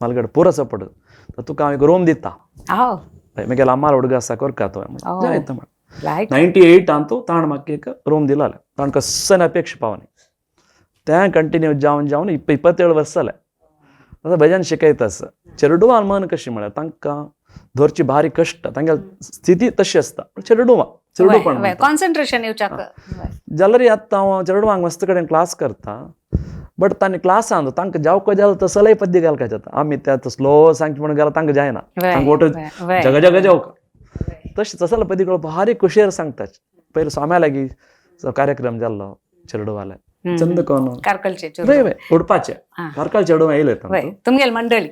S2: मालगड पुरो सपोर्ट तर तुका हांव एक रूम दिता.
S1: हो.
S2: मागीर अम्माल हुडग आसा करका तो
S1: Oh.
S2: जायत म्हण
S1: लायक
S2: 98 तूं ताण म्हाका एक रूम दिलाले ताण कस्सन अपेक्षा पावनी तें कंटिन्यू जावन जावन 27 वर्स जालें. आतां भजन शिकयता आसा. चेरडुवान मन कशें म्हळ्यार तांकां धरची भारी कश्ट तांगेली स्थिती तशी आसता चेरडुवां चेरडुवपण म्हणटा.
S1: कॉन्सन्ट्रेशन येवच्याक.
S2: जाल्यार आतां हांव चेरडुवांक मस्त कडेन क्लास करता बट तांणी क्लासान तांकां जावको जाल तसलेय पद्दी घालकाचे जाता. आमी ते आतां स्लो सांगचे म्हणून गेल्यार तांकां जायना तांकां ओटो जग जग जावका तशें तसले पद्दी भारी खुशयेर सांगता. पयलीं स्वाम्या लागीं कार्यक्रम जाल्लो चेरडुवाले चंद कोन
S1: कार्कलचे
S2: वय वय उडपाचे कार्कल चेडूं येयले.
S1: तुमगेल मंडळी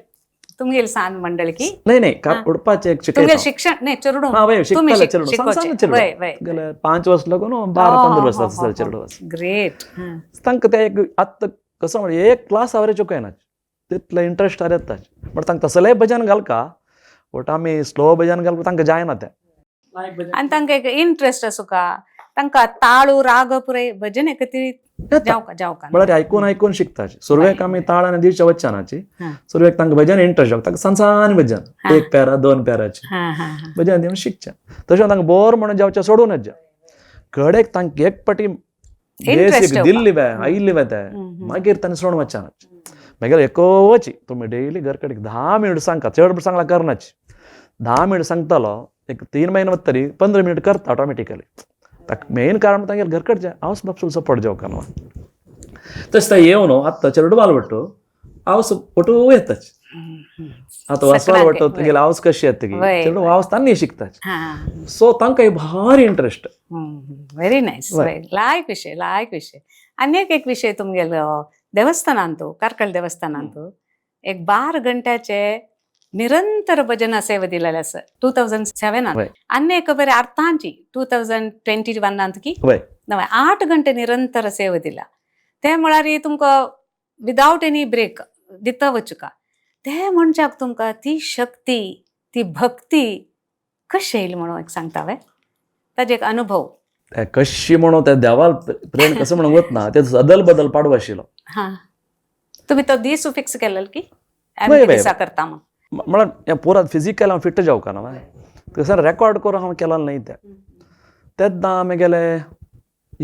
S1: तुमगेल सान मंडळी की
S2: नाही नाही उडपाचे एक
S1: तुमगेल
S2: शिकयता.
S1: शिक्षण नाही चेरडू
S2: हा वय
S1: तुमी
S2: शिकताले चेडूं सांग सांग चेडूं
S1: वय वय
S2: गेले 5 वर्स लागून 12-15 वर्स जाता चेडूं.
S1: ग्रेट.
S2: तांकां ते एक आतां कसो म्हणजे एक क्लास आवरे चुकयना तितले इंट्रस्ट येता बट तांकां तसलेय भजन घालका बट आमी स्लो भजन घालपा तांकां जायना तें.
S1: आनी तांकां एक इंट्रस्ट आसूका तांकां ताळू राग पुराय भजन एकत्रीत जावका जावका
S2: म्हळ्यार आयकून आयकून शिकता. सुरवेक आमी ताळ आनी दिवच्या वचनाची
S1: हा.
S2: सुरवेक तांकां भजन इंट्रस्ट जावं तांकां सान सान भजन
S1: हा.
S2: 1 पेरा 2 पेराचे भजन दिवन शिकचें. तशें तांकां बोर म्हणून जावचें सोडूनच जा कडेक तांकां एक पटी बेसीक दिल्ली बे आयिल्ली बे ते मागीर तांणी सोडून वचना. मागीर एकोची तुमी डेली घर कडेक 10 मिनट सांगता चड सांगला करनाची 10 मिनट सांगतालो एक 3 म्हयने वता तरी 15 मिनट करता ऑटोमॅटिकली. ताका मेन कारण तांगेले घर कडचें हांव बापसूल सपोर्ट जावका न्हू. तशें तें येवन आतां चेरडुवाल वट्टू हांव पटू येताच आतां वसवाल वट्टू तुगेली हांव कशी येता की चेडू हांव तांणी शिकताच. सो तांकां भारी इंट्रस्ट.
S1: Very nice. लायक विशय लायक विशय. आनी एक एक विशय तुमगेलो देवस्थानांतू कार्कळ देवस्थानांतू एक 12 घंट्याचे निरंतर भजन सेवा दिलेले आसा 2007. आनी एक बरे अर्थांची 2021 की नव्या 8 घंटे निरंतर सेवा दिला. ते म्हळ्यार तुमकां विदावट एनी ब्रेक दिता वचुका ते म्हणच्याक तुमकां ती शक्ती ती भक्ती कशी येयली म्हणून एक सांगता वे ताजे एक अनुभव.
S2: कशी म्हणून त्या देवाल प्रेम कसं म्हणून वतना ते अदल बदल पाडू आशिल्लो.
S1: हां तुमी तो दीस फिक्स केलेलो की दिसा करता मग
S2: म्हळ्यार पुरा फिजिकल हांव फिट जावका ना तसं रेकॉर्ड करून हांव केला न्हय तें तेन्ना आमी गेले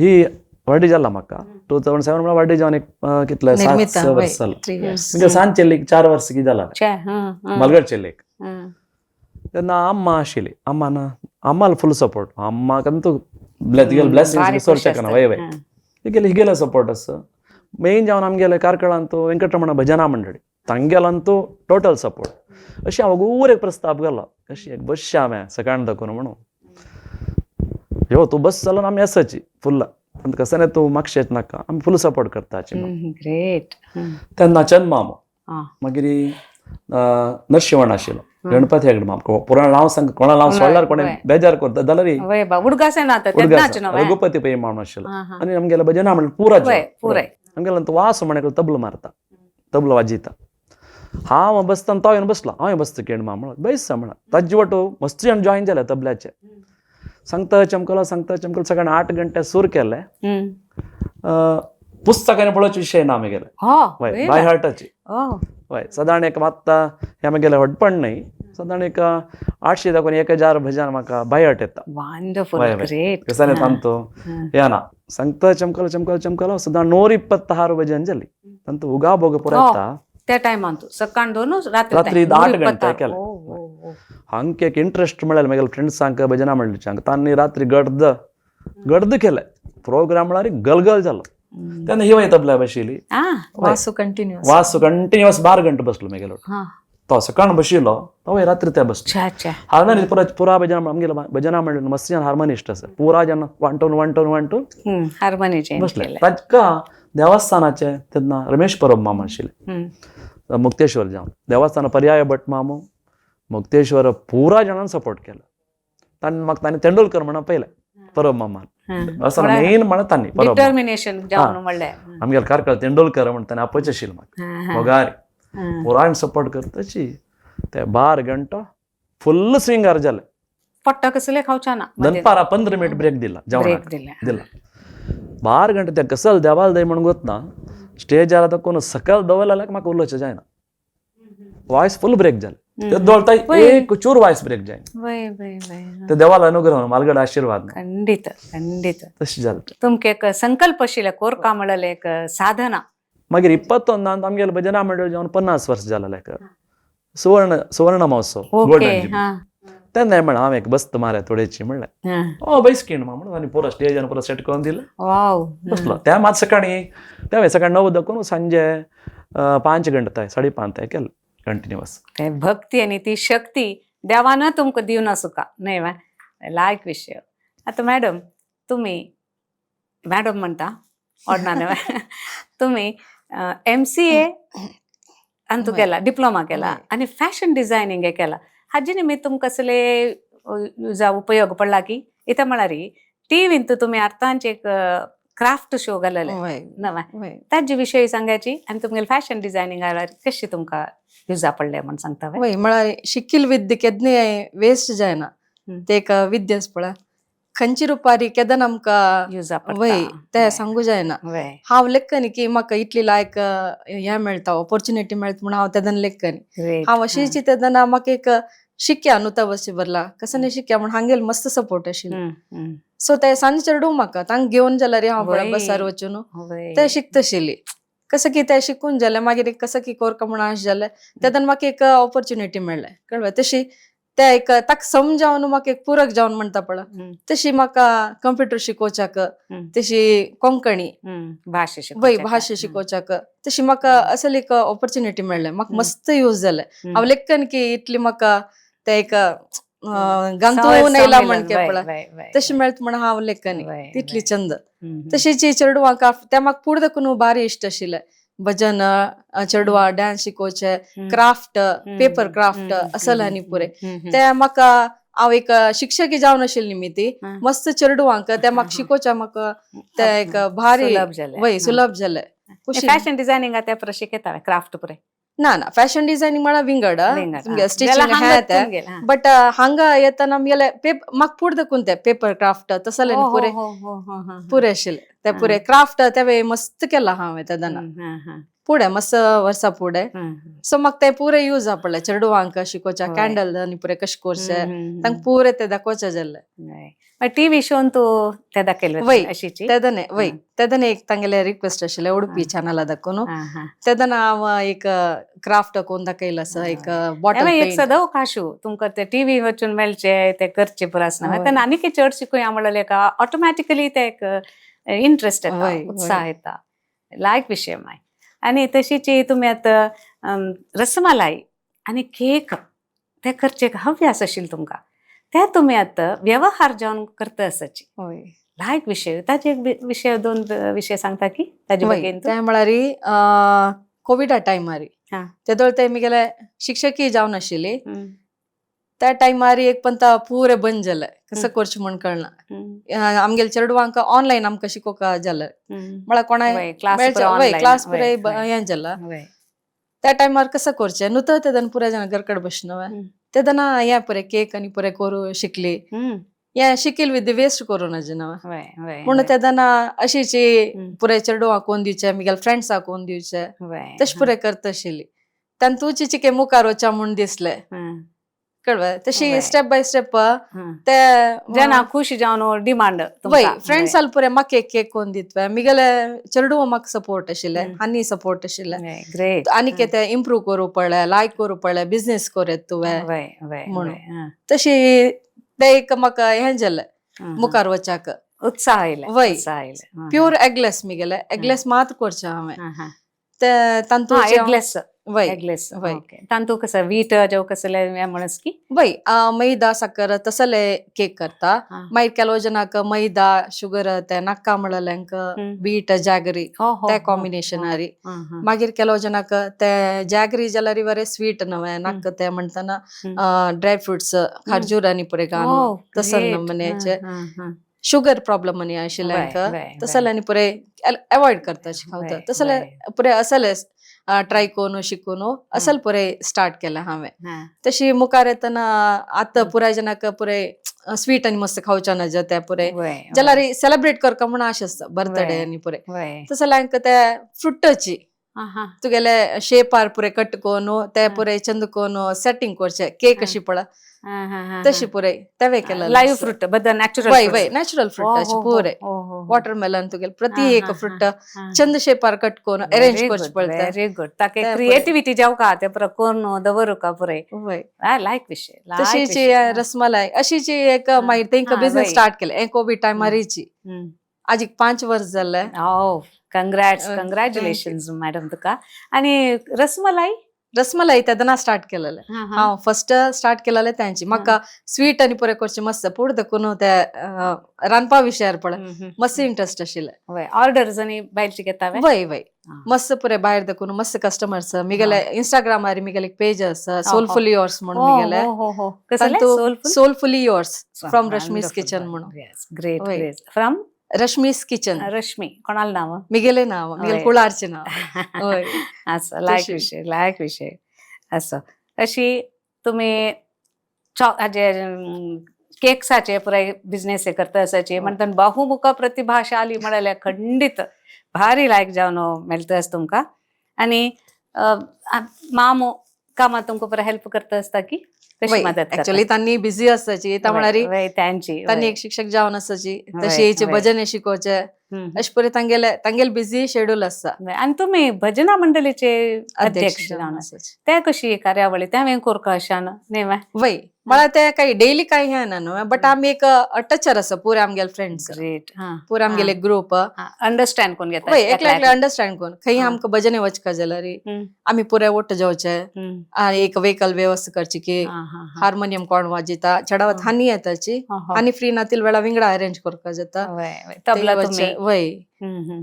S2: ही व्हडली जाला म्हाका 2007 म्हळ्यार व्हडली जावन एक कितले 7 वर्स जालें. म्हणजे सान चेल्लीक 4 वर्स की जाला मलगड चेल्लीक. तेन्ना अम्मा आशिल्ली अम्मान अम्माल फुल सपोर्ट अम्माक अंतू ब्लेसिंग्स सोरचें वय वय हिगेले हिगेले सपोर्ट आसा. मेन जावन आमगेले कार्कळांत वेंकटरमण भजना मंडळी तांगेलांतू टोटल सपोर्ट. अशी हांव गोर एक प्रस्ताव घालो, अशी एक बसशें हांवें सकाळ दाखोवन म्हणून यो तूं बस जालो आमी आसाची फुल्ल, पूण कसं नाही तूं मागशेच नाका, आमी फुल सपोर्ट करताची म्हणून.
S1: ग्रेट.
S2: तेन्ना चंद मामो, मागीर नरशिंवण आशिल्लो, गणपती हेगडे माम, पुराण नांव सांग कोणा नांव सोडल्यार कोणें बेजार करता जाल्यार
S1: वय बा, उडगास ना आतां तेन्नाच न्हय.
S2: रघुपती पै माम आशिल्लो. आनी आमगेल्या भजना म्हणल्यार पुरा
S1: वय पुराय.
S2: आमगेल्या तो वास म्हण तबलो मारता, तबलो वाजयता. हांव बसता तो येवन बसलो, हांव बसता केण माम म्हणून बैस म्हणा. ताजे वाटो मस्त जाण जॉईन जाले तबल्याचे. सांगता चमकलो सांगता चमकलो सकाळी 8 घंटे सूर केले. पुस्तकांनी पळोवचे विशय ना आमी गेले, वय बाय हार्टाची. वय सदांच एक मात्ता हें आमगेलें व्हडपण न्हय, सदांच एक 800 दाखोवन 1000 भजन म्हाका बाय हार्ट येता.
S1: वंडरफुल,
S2: वय.
S1: ग्रेट.
S2: कसाने तांतो येना सांगता चमकलो चमकलो चमकलो सदां 126 भजन जाली. तांतो उगा भोग पुरा येता.
S1: त्या टायमान तूं सकाळ 2 रात्री
S2: रात्री 8 घंटे केले. हांक एक इंट्रस्ट म्हळ्यार म्हगेल्या फ्रेंड्सांक भजना म्हणल्यार तांणी रात्री गर्द गर्द केले प्रोग्राम म्हळ्यार गलगल जालो. तेन्ना ही तबल्या बशिल्ली
S4: वासू कंटिन्युअस,
S2: वासू कंटिन्युअस 12 घंटे बसलो म्हगेलो. तो सकाळ बशिल्लो तो रात्री ते बसलो. हार्मोनी पुरा पुरा भजना आमगेलो भजना म्हणल्यार मस्त जन हार्मोनिस्ट आसा, पुरा जन वांटून वांटून वांटून
S1: हार्मोनीचे
S2: बसले. ताका देवस्थानाचे तेन्ना रमेश परब मामा आशिल्ले मुक्तेश्वर जावन देवस्थान पर्याय भट मामू मुक्तेश्वर पुरा जाणान सपोर्ट केलो. तांणी म्हाका तांणी तेंडुलकर म्हणून पयलें परब मामान मेन म्हणत तांणी परब
S1: डिटर्मिनेशन जावन म्हणलें
S2: आमगेले कारकळ तेंडुलकर म्हण तांणी आपोवचें आशिल्लें म्हाका मोगारी पुरायन सपोर्ट करताची. ते 12 घंटो फुल्ल स्विंगार जाले.
S1: पोट्टा कसले खावचा ना,
S2: दनपारा 15 मिनिट ब्रेक दिला जेवणाक दिला. 12 घंटे ते कसल देवाल दय म्हणून गोतना स्टेजार आतां कोण सकयल दवरला जाल्यार म्हाका उलोवचें जायना, वॉयस फुल ब्रेक जाले. ते दोळता एक चूर वॉयस ब्रेक जायना. ते देवाला अनुग्रह मालगड आशीर्वाद.
S1: खंडित खंडित.
S2: तशें जालें.
S1: तुमकां एक संकल्प आशिल्लें कोरका म्हणलें एक साधना.
S2: मागीर 21 आमगेले भजना मंडळ जेवन 50 वर्स जालें एक सुवर्ण सुवर्ण महोत्सव गोल्डन जुबली. तेन्ना म्हणलें हांव एक बस्त मारे थोडेची म्हणलें ओ बैसकीण म्हणून आनी पुरो स्टेजान पुरो सेट करून दिलें बसलो. त्या मात सकाळी त्या सकाळी 9 दाखोवन सांजे 5 घंटे 5:30 केलें कंटिन्युअस.
S1: ते भक्ती आनी ती शक्ती देवान तुमकां दिवन आसुका न्हय वा लायक विशय. आतां मॅडम तुमी मॅडम म्हणटा ओडना न्हय, तुमी MCA अंतू केला, डिप्लोमा केला आनी फॅशन डिझायनिंग हे केला. हाजे निमित्त तुमकां कसले उपयोग पडला की इथं म्हळ्यार टीव्हींत तुमी आतांच एक क्राफ्ट शो घालले नवा, ताजे विशय सांगायची आनी तुमगेले फॅशन डिझायनिंग कशी तुमकां युजा पडले म्हण सांगता.
S4: वय म्हळ्यार शिकील विद्या केन्ना वेस्ट जायना, ते एक विद्याच पळय खंयची रुपारी केदन आमकां
S1: युजा
S4: वय ते सांगू जायना. हांव लेखनी की म्हाका इतली लायक हें मेळटा ऑपॉर्च्युनिटी मेळटा म्हणून हांव तेदन लेखनी. हांव अशीच तेदना म्हाका एक शिक्या नुता बसी भरला कसं नाही शिक्या म्हण हांगेल मस्त सपोर्ट आशिल्लो. सो ते सांज चेडूं म्हाका तांकां घेवन जाल्यार हांव पळय बसार वचून ते शिकतशिली कसं की ते शिकून जालें. मागीर कसं की कोरका म्हण आश जालें तेदन म्हाका एक ऑपॉर्च्युनिटी मेळ्ळें कळ्ळें. तशी ते एक ताका समजावन म्हाका एक पूरक जावन म्हणटा पळय तशी म्हाका कंप्युटर शिकोवच्याक, तशी कोंकणी
S1: भाशा
S4: वय भाशा शिकोवच्याक तशी म्हाका असली एक ऑपॉर्च्युनिटी मेळ्ळें. म्हाका मस्त यूज जालें. हांव लेखन की इतली म्हाका ते एक गांतून येयला म्हणके पळय तशी मेळत म्हण हांव लेखन तितली चंद. तशीच चेडवांक त्या म्हाका पुढे दाखोवन भारी इश्ट आशिल्लें भजन चेडवा डान्स शिकोवचे क्राफ्ट पेपर क्राफ्ट असले आनी पुरे ते म्हाका हांव एक शिक्षकी जावन आशिल्ली निमित्ती मस्त चेडवांक ते म्हाका शिकोवचे म्हाका ते एक भारी वय सुलभ जालें.
S1: फॅशन डिझायनिंग त्या पुरो शिकयता क्राफ्ट पुरे
S4: ना ना फॅशन डिझायनिंग म्हळ्यार विंगड स्टिचिंग हें तें, बट हांगा येतना आमगेले म्हाका पुढे दाखोवन ते पेपर क्राफ्ट तसले पुरे पुरे आशिल्ले ते पुरे क्राफ्ट ते मस्त केला हांवें तेदना पुढे मस्त वर्सा पुढे. सो म्हाका ते पुरे यूज पडले चेडवांक शिकोवच्या कॅन्डल आनी पुरे कशें करचें तांकां पुरे ते दाखोवचें जाल्लें.
S1: टीव्ही शोन तूं ते दाखयले
S4: वय तेदने वय तेदने एक तांगेले रिक्वेस्ट आशिल्लें उडपी चॅनला दाखोवन तेदना हांव एक क्राफ्ट कोण दाखयलो आसा एक बॉटल.
S1: एक सदां काशू तुमकां ते टीव्ही वचून मेळचे ते करचे पुरो आसना तेन्ना आनीक चड शिकूया म्हणलें का ऑटोमॅटिकली ते एक इंट्रस्ट येता, उत्साह येता. लायक विशय मागीर. आनी तशीच तुमी आतां रसमलाई आनी केक ते करचे एक हव्यास आशिल्लो तुमकां, ते तुमी आतां व्यवहार जावन करता आसाची.
S4: हय.
S1: लायक विशय ताजे एक विशय, दोन विशय सांगता की ताजे बगेन.
S4: ते म्हळ्यार कोविडा टायमार तेदोळ ते मिगेले शिक्षकीय जावन आशिल्ली. त्या टायमार एक पंता पुरे बंद जाले, कसं करचें म्हूण कळना. आमगेले चेडवांक ऑनलायन आमकां शिकोवंक जालें, म्हळ्यार कोणाय क्लास पुराय हें जाला. त्या टायमार कसं करचें नुत तेदन पुराय जाण घरकड बसना, तेदना हें पुरे केक आनी पुरे करू शिकली. हें शिकील विद्या वेस्ट करूं नज नवे पूण तेदना अशीच पुराय चेडवां कोण दिवचे, मिगेले फ्रेंड्साक कोण दिवचे, तशें पुरे करता आशिल्ली. तांतूची चिके मुखार वचा म्हूण दिसलें कळवे, तशी स्टेप बाय स्टेप ते
S1: जना खुश जावन डिमांड.
S4: वय फ्रेंड्स आल पुरे म्हाका केक केक कोण दितवे. मिगेले चेडवा म्हाका सपोर्ट आशिल्ले, आनी सपोर्ट आशिल्ले.
S1: ग्रेट.
S4: आनी ते इम्प्रूव करूं पडले, लायक करूं पडले, बिझनेस कोरेत तुवें म्हणून. तशी ते एक म्हाका हें जालें मुखार वचाक
S1: उत्साह आयले.
S4: वय प्युअर एगलेस, मिगेले एगलेस मात करचें हांवें ते तांतू
S1: एगलेस.
S4: वय
S1: एगलेस.
S4: वय
S1: तांतू कसं वीट जेव कसले म्हणस की
S4: वय मैदा साकर तसले केक करता. मागीर ಕೆಲವು ಜನक मैदा शुगर ते नाका म्हणलेंक बीट जागरी ते कॉम्बिनेशन आरी. मागीर ಕೆಲವು ಜನक ते जागरी जाल्यार वरे स्वीट नवे नाक ते म्हणतना ड्राय फ्रुट्स खर्जूर आनी पुरे घालून तसल नमन्याचे शुगर प्रॉब्लम आनी आशिल्ल्यांक तसले आनी पुरे अवॉयड करता खावता तसले पुरे असले ट्राय करून शिकून असल पुरे स्टार्ट केलें हांवें. तशी मुखार येतना आतां पुराय जनाक पुरे स्वीट आनी मस्त खावच्या नज ते पुरे जाल्यार सेलिब्रेट करका म्हूण आश आसता बर्थडे आनी पुरे तसले ते फ्रुटाची तुगेले शेपार पुरे कट करून ते पुरे चंद करून सेटिंग करचे केक अशी पळा तशी पुरे तेवे केले.
S1: लाईव्ह फ्रूट बद्दल नॅचरल.
S4: वय वय नॅचरल फ्रूट अशी पुरे वॉटरमेलन तुगेले प्रति एक फ्रूट चंद शेपार कट करून अरेंज करचे पडता.
S1: Very good. ताके क्रिएटिव्हिटी जाव का ते पुरा करून दवरू का पुरे.
S4: वय
S1: लायक विशय.
S4: तशीची रसमलाई अशीची एक मागीर तेंका बिझनेस स्टार्ट केले कोविड टायमारीची. आज 5 वर्ष जाले.
S1: हो, कंग्रॅट्स, कंग्रॅच्युलेशन मॅडम तुका. आणि रसमलाई?
S4: रसमलाई तेदना स्टार्ट केलेले हांव फर्स्ट स्टार्ट केलेले त्यांची. म्हाका स्वीट आनी पुरे करचे मस्त पूण देखून ते रांदपा विशयार पळय मस्त इंट्रस्ट आशिल्ले.
S1: ऑर्डर्स आनी भायरची घेता?
S4: वय वय मस्त पुरे भायर देखून मस्त कस्टमर्स. मिगेले इंस्टाग्रामार मिगेले एक पेज आसा सोलफुली योर्स म्हणून मिगेले. Soulfully yours from Rashmi's kitchen म्हणून.
S1: Great great. From
S4: Rashmi's kitchen.
S1: Rashmi कोणाला नाव?
S4: मिगेले नाव, मिगेले कुळारचे नाव.
S1: असं लायक विषय, लायक विषय. असं अशी तुम्ही केक्साचे पुराय बिझनेस हे करता असायचे म्हणतात बहुमुख प्रतिभाशाली म्हळ्यार खंडित भारी लायक जावन मेळटा आसा तुमकां. आनी मामो कामां तुमकां पुरा हेल्प करता आसता की कशी मदत?
S4: ऍक्च्युअली तांनी बिझी आसाची त्या म्हळ्यार
S1: त्यांची
S4: तांनी एक शिक्षक जावन आसाची तशी भजन शिकोवचे अशें परी तांगेले तांगेले बिझी शेड्यूल आसता.
S1: आनी तुमी भजना मंडळीचे अध्यक्ष जावन ते कशी कार्यावळी ते हांवें करका अशान न्ही?
S4: वय म्हळ्यार ते काही डेली काही हे ना न्हू, बट आमी एक टचर आसा पुरे आमगेले फ्रेंड्स.
S1: ग्रेट.
S4: पुरे आमगेले ग्रुप
S1: अंडरस्टँड करून घेता.
S4: वय एकले एकले अंडरस्टँड करून खंय आमकां भजने वचका जाल्यार आमी पुरे ओट्ट जावचे आनी एक व्हेकल व्यवस्था करची की हार्मोनियम कोण वाजयता चडावत हानी येताची आनी फ्री नातील वेळा विंगडा अरेंज करपा जाता.
S1: तबला.
S4: वय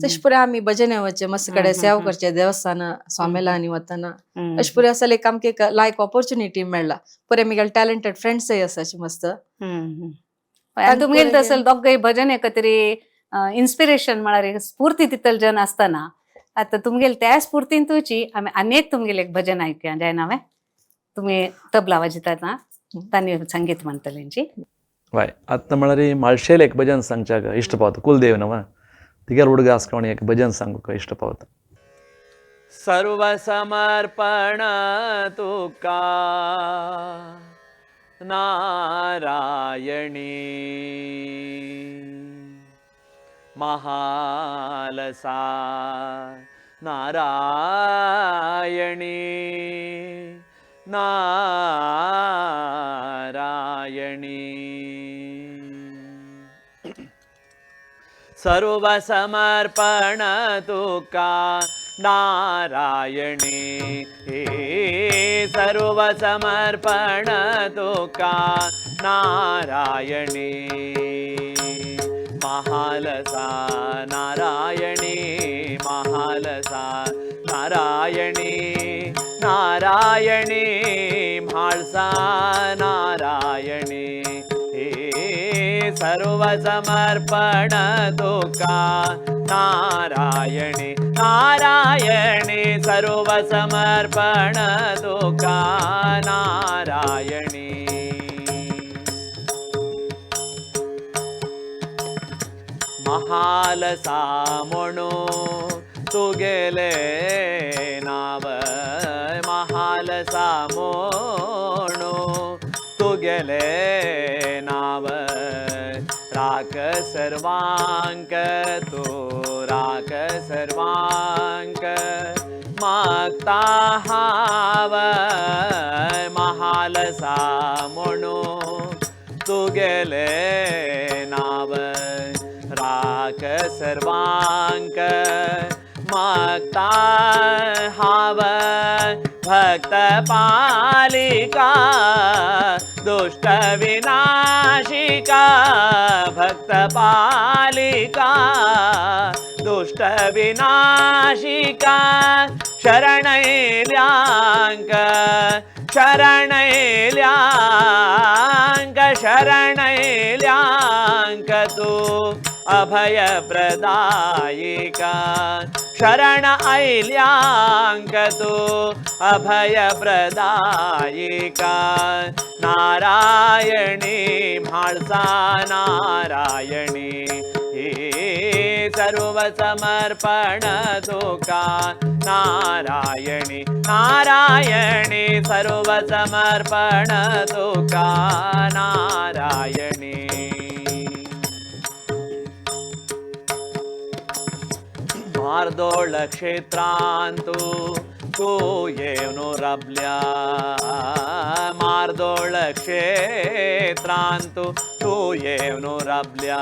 S4: तशें पुरे आमी भजने वचचे मस्त कडेन सेवा करचे देवस्थान स्वामेलांनी वतना अशें पुरे असल एक आमकां एक लायक ऑपॉर्च्युनिटी मेळ्ळा. पुरे मिगेले टॅलेंटेड फ्रेंड्सय आसाचे मस्त.
S1: तुमगेले तसल दोगांय भजन एकतरी इन्स्पिरेशन म्हळ्यार स्फूर्ती तितले जन आसतना आतां तुमगेले त्या स्फूर्तीन तुची आमी आनी एक तुमगेले एक भजन आयकुया जायना वे? तुमी तबला वाजयतात ना, तांणी संगीत म्हणटलेंची.
S2: वय आतां म्हळ्यार माळशेल एक भजन सांगच्याक इश्ट पावता. कुलदेव न्हू तिगेल उडगास कोण एक भजन सांगूंक इश्ट पावता.
S3: सर्व समर्पण तुका नारायणी महालसा नारायणी नारायणी. सर्व समर्पण तुका नारायणी, सर्व समर्पण तुका नारायणी। महालसा नारायणी, महालसा नारायणी, नारायणी म्हाळसा नारायणी, सर्व समर्पण तुका नारायणी, नारायणी सर्व समर्पण तुका नारायणी। महालसा म्हणू तुगेले नाव, महालसा म्हणू तुगेले नाव, राख सर्वांक तू राख सर्वांक मागता हाव, महालसा म्हणू तुगेले नाव, राख सर्वांक मागता हाव, भक्त पालिका दुष्ट विनाशिका, भक्त पालिका दुष्ट विनाशिका, शरणैल्यांक शरणैल्यांक शरणैल्यांक तू अभय प्रदायिका, शरण ऐल्यांक तू अभय प्रदायिका, नारायणी म्हाळसा नारायणी, सर्व समर्पण तुका नारायणी, नारायणी सर्व समर्पण तुका नारायणी। मार्दोळ क्षेत्रांतु तू येवनु रबल्या, मार्दोळ क्षेत्रांतु तू येवनु रबल्या,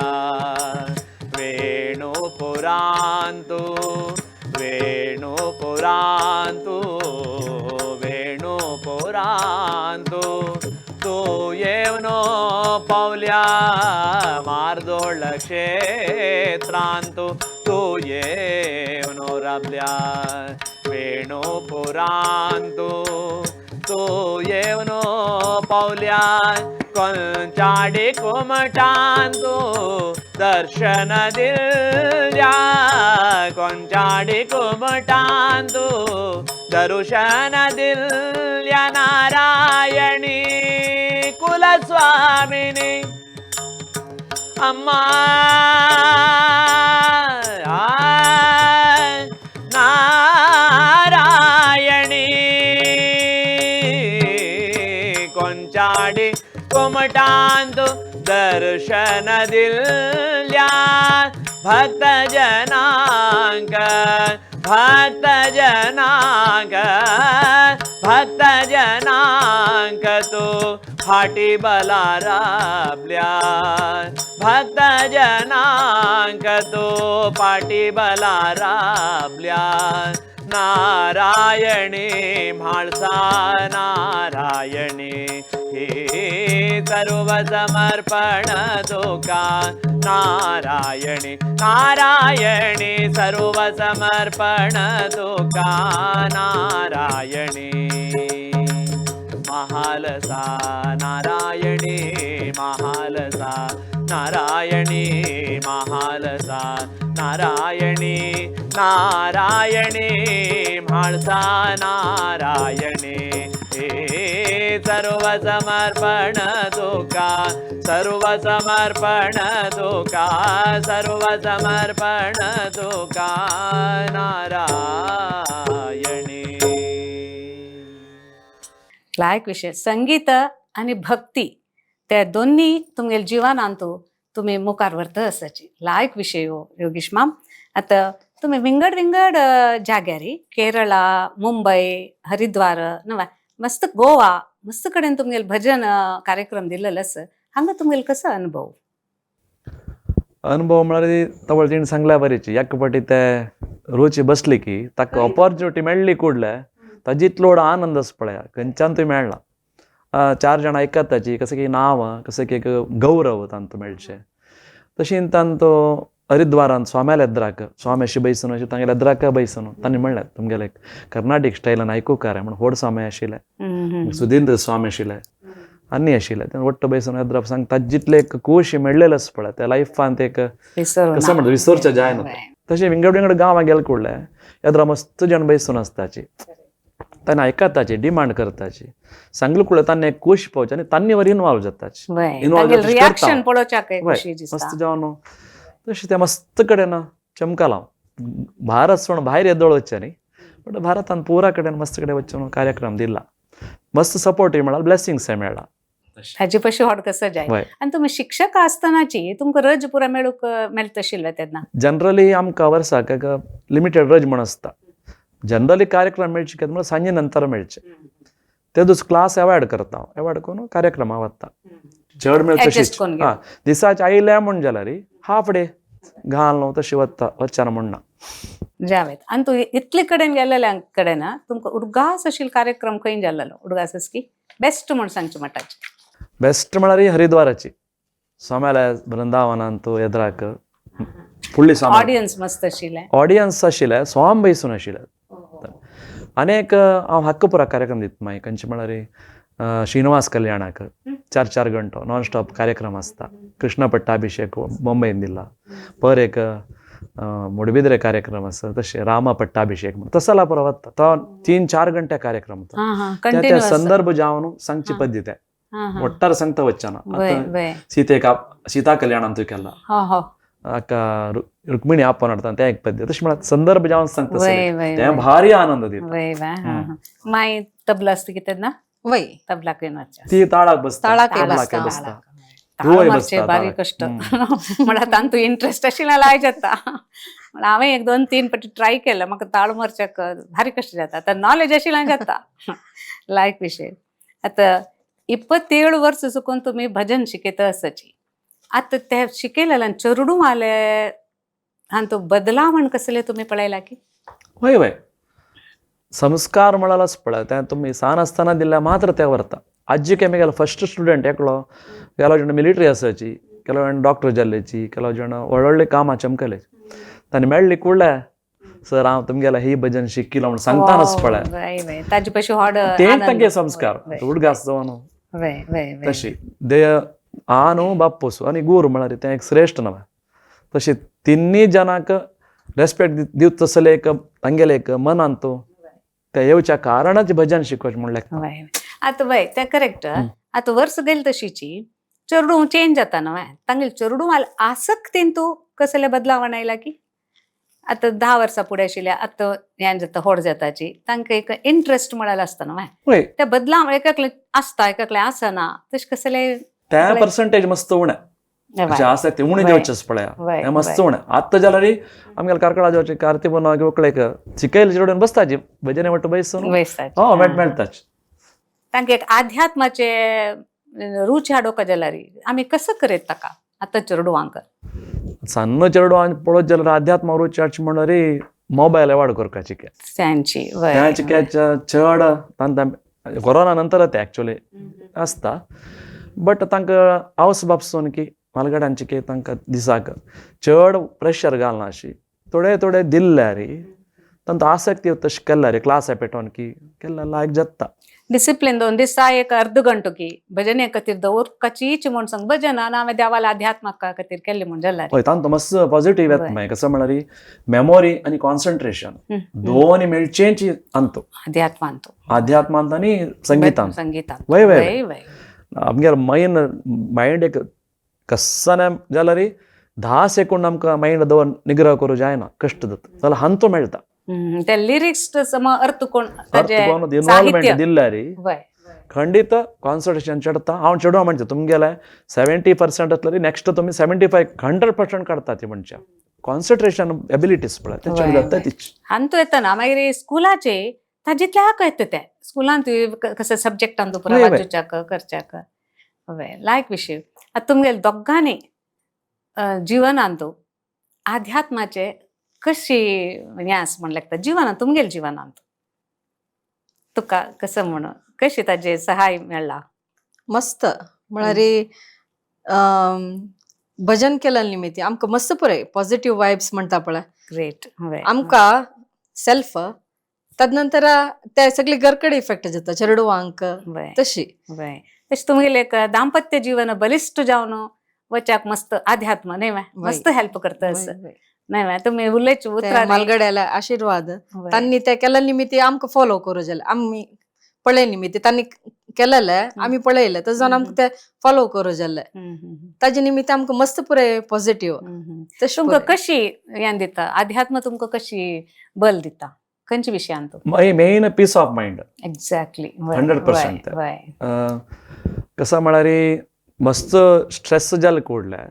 S3: वेणुपुरांतु वेणुपुरांतु वेणुपुरांतु तू येवनो पावल्या, मार्दोळ क्षेत्रांतु तू येवनो रबल्या, वेणुपुरांतु तू येवनो पावल्या, कोंचाडी कुमटांतु दर्शन दिल्या, कोंचाडी कुमटांतु दर्शन दिल्या, नारायणी कुलस्वामिनी अम्मा नारायणी, कोंचाडी कुमटांतु दर्शन दिल्या, भक्त जनांक भक्त जनांक भक्त जनांक तू फाटी बला राबल्या, भक्त जनांक तू पाटी बला राबल्या, नारायणी म्हाळसा नारायणी, हे सर्व समर्पण तुका नारायणी, नारायणी सर्व समर्पण तुका नारायणी। महालसा नारायणी, महालसा नारायणी, महालसा नारायणी, नारायणी म्हाळसा नारायणी, सर्व समर्पण तुका सर्व समर्पण तुका सर्व समर्पण तुका नारायणी।
S1: लायक विषय संगीत आणि भक्ती त्या दोन्ही तुमगेल जीवनांतु तुम्ही मुखार व्हरता आसाची लायक विषय हो योगेश माम। आतां तुम्ही विंगड विंगड जाग्यारी केरळा, मुंबई, हरिद्वार नवा मस्त गोवा मस्त कडेन तुमगेल भजन कार्यक्रम दिलेलो आसा, हांगा तुमगेल कसो अनुभव?
S2: अनुभव म्हळ्यार तवळ तिणें सांगल्या बरीची एक फावटी ते रोची बसली की ताका ऑपॉर्च्युनिटी मेळ्ळी कुडले ताजी इतलो व्हड आनंद आसा पळया खंयच्यान थंय मेळना. चार जाणां आयकत ताची कशें की नांव कशें की एक गौरव तांकां मेळचें. तशें तांचो हरिद्वारान स्वाम्याल्या एद्राक स्वामी अशें बैसून अशें तांगेल्या एद्राक बैसून तांणी म्हणलें तुमगेले कर्नाटीक स्टायलान आयकुकार म्हण व्हड स्वामी आशिल्ले, सुधींद्र स्वामी आशिल्ले आनी आशिल्ले ते वट्ट बैसून एद्राप सांग ताजे जितले एक खोशी मेळ्ळेलें आसा पळय त्या लायफान एक कसं म्हणटा विसरचें जायना. तशें विंगड विंगड गांवां गेले कुडले एद्रा मस्त जण बैसून आसताची तांणी आयकताची डिमांड करताची सांगले कुडले तांणी एक खोशी पावची आनी तांणी वर इनवॉल्व जाताची.
S1: रिएक्शन पळोवच्याक
S2: मस्त जावन तशें तें मस्त कडेन चमकालां भारत सोडून भायर येदोळ वचचें न्ही बट भारतान पुरा कडेन मस्त कडेन वचून कार्यक्रम दिला मस्त सपोर्टूय मेळ्ळा ब्लेसिंग्सय मेळ्ळा.
S1: हाजे पशी व्हड कसं जाय. आनी तुमी शिक्षक आसतनाची तुमकां रज पुरा मेळूंक मेळटा आशिल्लें तेन्ना?
S2: जनरली आमकां वर्साक एक लिमिटेड रज म्हण आसता. जनरली कार्यक्रम मेळचे कितें म्हणल्यार सांजे नंतर मेळचे ते दीस क्लास एवॉयड करता हांव, एवॉयड करून कार्यक्रमा वता चड मेळ तशीच आं दिसाचे आयल्या म्हण जाल्यार हाफ डे घाल न्हू तशी वता वचना म्हण ना.
S1: जावेत. आनी तूं इतले कडेन गेल्लेल्या कडेन तुमकां उडगास आशिल्लो कार्यक्रम खंय जाल्लो उडगास की बेस्ट म्हण सांगचें म्हणटाचे?
S2: बेस्ट म्हळ्यार हरिद्वाराची स्वाम्याल्या वृंदावनांत एद्राक फुडली स्वामी
S1: ऑडियन्स मस्त आशिल्लें,
S2: ऑडियन्स आशिल्लें स्वाम बैसून आशिल्लें. आनी एक हांव हक्क पुरा कार्यक्रम दिता मागीर खंयचे म्हळ्यार श्रीनिवास कल्याणाक 4-4 घंटो नॉन स्टॉप कार्यक्रम आसता. कृष्ण पट्टाभिषेक बॉम्बेन दिला पर एक मुडबिद्रे कार्यक्रम आसा तशें रामा पट्टाभिषेक म्हण तसो पुरो वता तो 3-4 घंटे कार्यक्रम त्या संदर्भ जावन सांगची पद्दत ಒಟ್ಟಾರೆ सांगता वच्चना. सीतेक सीता कल्याणान तूं केला हाका रुक्मिणी आपो हाडटा तें एक पद्दत तशें म्हळ्यार संदर्भ जावन सांगता तें भारी आनंद दिता.
S1: मागीर तबला आसता कितें ना?
S4: वय
S1: तबलाक
S2: ती ताळाक बसता,
S4: ताळाक
S2: बसता,
S1: ताळ मारचे बारीक कश्ट म्हळ्यार तांतू इंट्रस्ट आशिल्ल्यान लाय जाता. म्हळ्यार हांवें 1 2 3 पटी ट्राय केलें म्हाका ताळ मारच्याक भारी कश्ट जाता. आतां नॉलेज आशिल्ल्यान जाता लायक विशय. आतां 27 वर्स चुकून तुमी भजन शिकयता आसाची आतां ते शिकयलेल्यान चेडूं आले हांतू बदलावण कसलें तुमी पळयला की?
S2: वय वय संस्कार म्हळ्यार पळय तें तुमी सान आसतना दिल्यार मात्र तें व्हरता. आजी के गेलो फर्स्ट स्टुडंट एकलो केलो जाण मिलिटरी आसाची, केलो जाण डॉक्टर जाल्ल्याची, केलो जाण व्हड व्हडले कामां चमकले तांणी मेळ्ळी कुडले सर हांव तुमगेलें ही भजन शिकिलो म्हण सांगतानाच पळय
S1: ताजे पशी व्हड
S2: तें तांगे संस्कार उडगास जावन तशी दे आ न्हू बाप्पूस आनी गुरू म्हळ्यार तें एक श्रेश्ठ नवें तशें तिन्नी जनांक रेस्पेक्ट दिवत तसले एक तांगेले एक मनान तो त्या येवच्या कारणाच भजन शिकोवचें म्हण लेखता.
S1: आतां वय तें करेक्ट. आतां वर्स गेली तशीची चेडूं चेंज जाता न्हय तांगेले चेडूं आसक्तीन तूं कसले बदलावण आयला की आतां 10 वर्सां फुडें आशिल्ल्या आतां हें जाता व्हड जाताची तांकां एक इंट्रस्ट म्हळ्यार आसता न्हय ते बदलाव एकले आसता एकले आसना तशें कसले
S2: त्या पर्संटेज मस्त उणें आसा ते उणें जेवचेच पळया हें मस्त उणें. आतां जाल्यार आमगेले कार्कळा जेवचे कार्ती बनवा वकलेक शिकयले चेडून बसताची भजने वाटो बैसून हय मेळटाच.
S1: तांकां एक आध्यात्माचे रूच हाडोवका जाल्यार आमी कसो करयत ताका आतां चेडवांक?
S2: सಣ್ण चेडवां पळोवत जाल्यार आध्यात्म रूच हाडची म्हणल्यार मोबायल एवॉयड करपाची
S1: तांची
S2: चड तांकां कोरोना नंतर ते एक्चुअली आसता बट तांकां आवस बापसून की मालगड्यांची की तांकां दिसाक चड प्रेशर घालना अशी थोडे थोडे दिल्यार तांकां आसक्ती तशें केल्यार क्लास पेटोवन की केल्यार लायक जाता.
S1: डिसिप्लीन 2 दिसा एक अर्द घंटो की भजने खातीर दवरपाचीच म्हण सांग भजन हांवें देवाला अध्यात्माका खातीर केल्लें म्हण जाल्यार
S2: हय तांकां मस्त पॉझिटीव येता मागीर कसो म्हळ्यार मेमोरी आनी कॉन्सन्ट्रेशन दोन मेळचेंच अंत
S1: अध्यात्मांत
S2: अध्यात्मांत आनी संगितांत
S1: संगितांत
S2: वय वय वय आमगेर मैन मायंड एक कस्सना जाल्यार 10 सेकंड आमकां मायंड दवर निग्रह करूं जायना कश्ट जाता जाल्यार हांतो मेळटा
S1: ते लिरिक्स अर्थ कोण
S2: इन्वॉल्वमेंट दिल्यार खंडीत कॉन्सन्ट्रेशन चडता. हांव चेडवा म्हणचे तुमगेलें 70% आसल्यार नेक्स्ट तुमी 75 100% काडटा ती म्हणच्या कॉन्सन्ट्रेशन एबिलिटीज पळय ते चड जाता तीच.
S1: हांतू येतना मागीर स्कुलाचे ताजितल्याक येता ते स्कुलांत कसं सब्जेक्टान तूं पुरा वाचूच्याक करच्याक वय लायक विशय. आतां तुमगेले दोगांनी जिवनांत आध्यात्माचे कशी हें आसा म्हण लागता जिवनांत, तुमगेले जिवनांत तुका कसं म्हणून कशी ताजे सहाय मेळ्ळा?
S4: मस्त म्हळ्यार भजन केल्या निमित्त आमकां मस्त पुराय पॉझिटिव्ह वायब्स म्हणटा पळय
S1: ग्रेट.
S4: आमकां सेल्फ, तदनंतर ते सगळे घरकडे इफेक्ट जाता चेडवांक तशी.
S1: वय, तशें तुमगेलें एक दाम्पत्य जीवन बलिश्ट जावन वच्याक मस्त आध्यात्म न्ही व्हय? मस्त हेल्प करता असं न्ही व्हय? तुमी उलयच उतरांनी
S4: मालगड्याला आशीर्वाद तांणी ते केल्या निमित्त आमकां फॉलो करूं जालें, आमी पळय निमित्त तांणी केलेलें आमी पळयलें तशें जावन आमकां ते फॉलो करूं जालें, ताजे निमित्त आमकां मस्त पुराय पॉझिटिव्ह तशें.
S1: तुमकां कशी हें दिता आध्यात्म, तुमकां कशी बल दिता खंयच्या विशयांत?
S2: Main peace of mind.
S1: Exactly.
S2: 100%. कसं म्हळ्यार मस्त स्ट्रेस जालें ಕೂಡಲೇ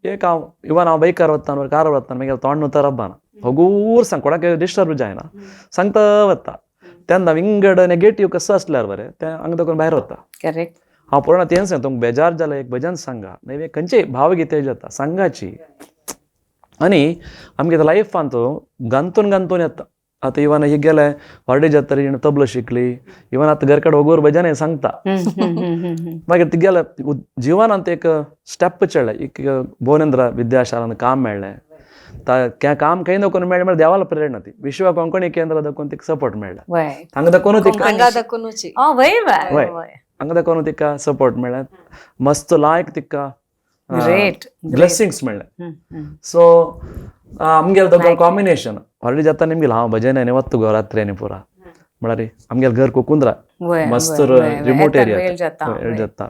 S2: एक हांव इवन हांव बायकार वतना कार वतना मागीर तोंड नुतर रब्बाना हगूर सांग, कोणाक डिस्टर्ब जायना सांगता वता, तेन्ना विंगड नेगेटीव कसो आसल्यार बरें तें हांगा दाखोवन भायर वता.
S1: करेक्ट.
S2: हांव पूर्ण तेंच सांग, तुमकां बेजार जालें एक भजन सांगा, न्ही खंयचेय भावगीते जाता सांगाची आनी आमगे लायफान तो गंतून गंतून येता. आतां इवन ही गेले व्हडली जाता हिणें तबलो शिकली, इवन आतां घरकडेन वगोर भजन सांगता, मागीर तिगेले जिवनांत एक स्टेप चडलें, एक भुवनेंद्र विद्याशालान काम मेळ्ळें, काम खंय दाखोवन मेळ्ळें म्हळ्यार देवाला प्रेरणा ती विश्व कोंकणी केंद्र दाखोवन तिका सपोर्ट मेळ्ळा, हांगा दाखोवन तिका
S4: हांगा दाखोवनूची
S2: हांगा दाखोवन तिका सपोर्ट मेळ्ळें, मस्त लायक तिका
S1: ग्रेट
S2: ब्लेसिंग्स मेळ्ळें. सो आमगेलें दोगां कॉम्बिनेशन व्हडली जाता निमगेलें हांव भजन आनी वता गो रात्री आनी पुरा म्हळ्यार आमगेलें घर कुकुंद्रा मस्त रिमोट एरिया जाता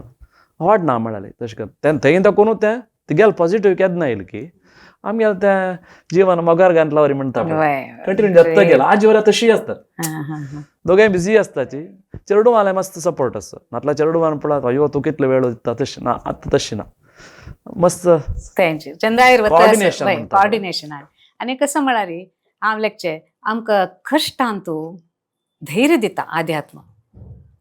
S2: व्हड ना म्हळ्यार तशें कर तें थंय दाखोवन तें तिगेलें पॉझिटिव्ह केन्ना येयलें की आमगेलें तें जीवन मोगार घातला वरी म्हणटा कंटिन्यू जाता गेलें. आज वर तशी आसतात दोगांय बिजी आसताची, चेडवाले मस्त सपोर्ट आसता, नातल्या चेडवान पळय अयो तूं कितलो वेळ दिता तशें ना, आतां तशें ना, मस्त
S1: तेंचे चंद्रायर कॉर्डिनेशन. आनी कसं म्हळ्यार हांव लेगचे आमकां कश्टांतू धैर्य दिता आध्यात्म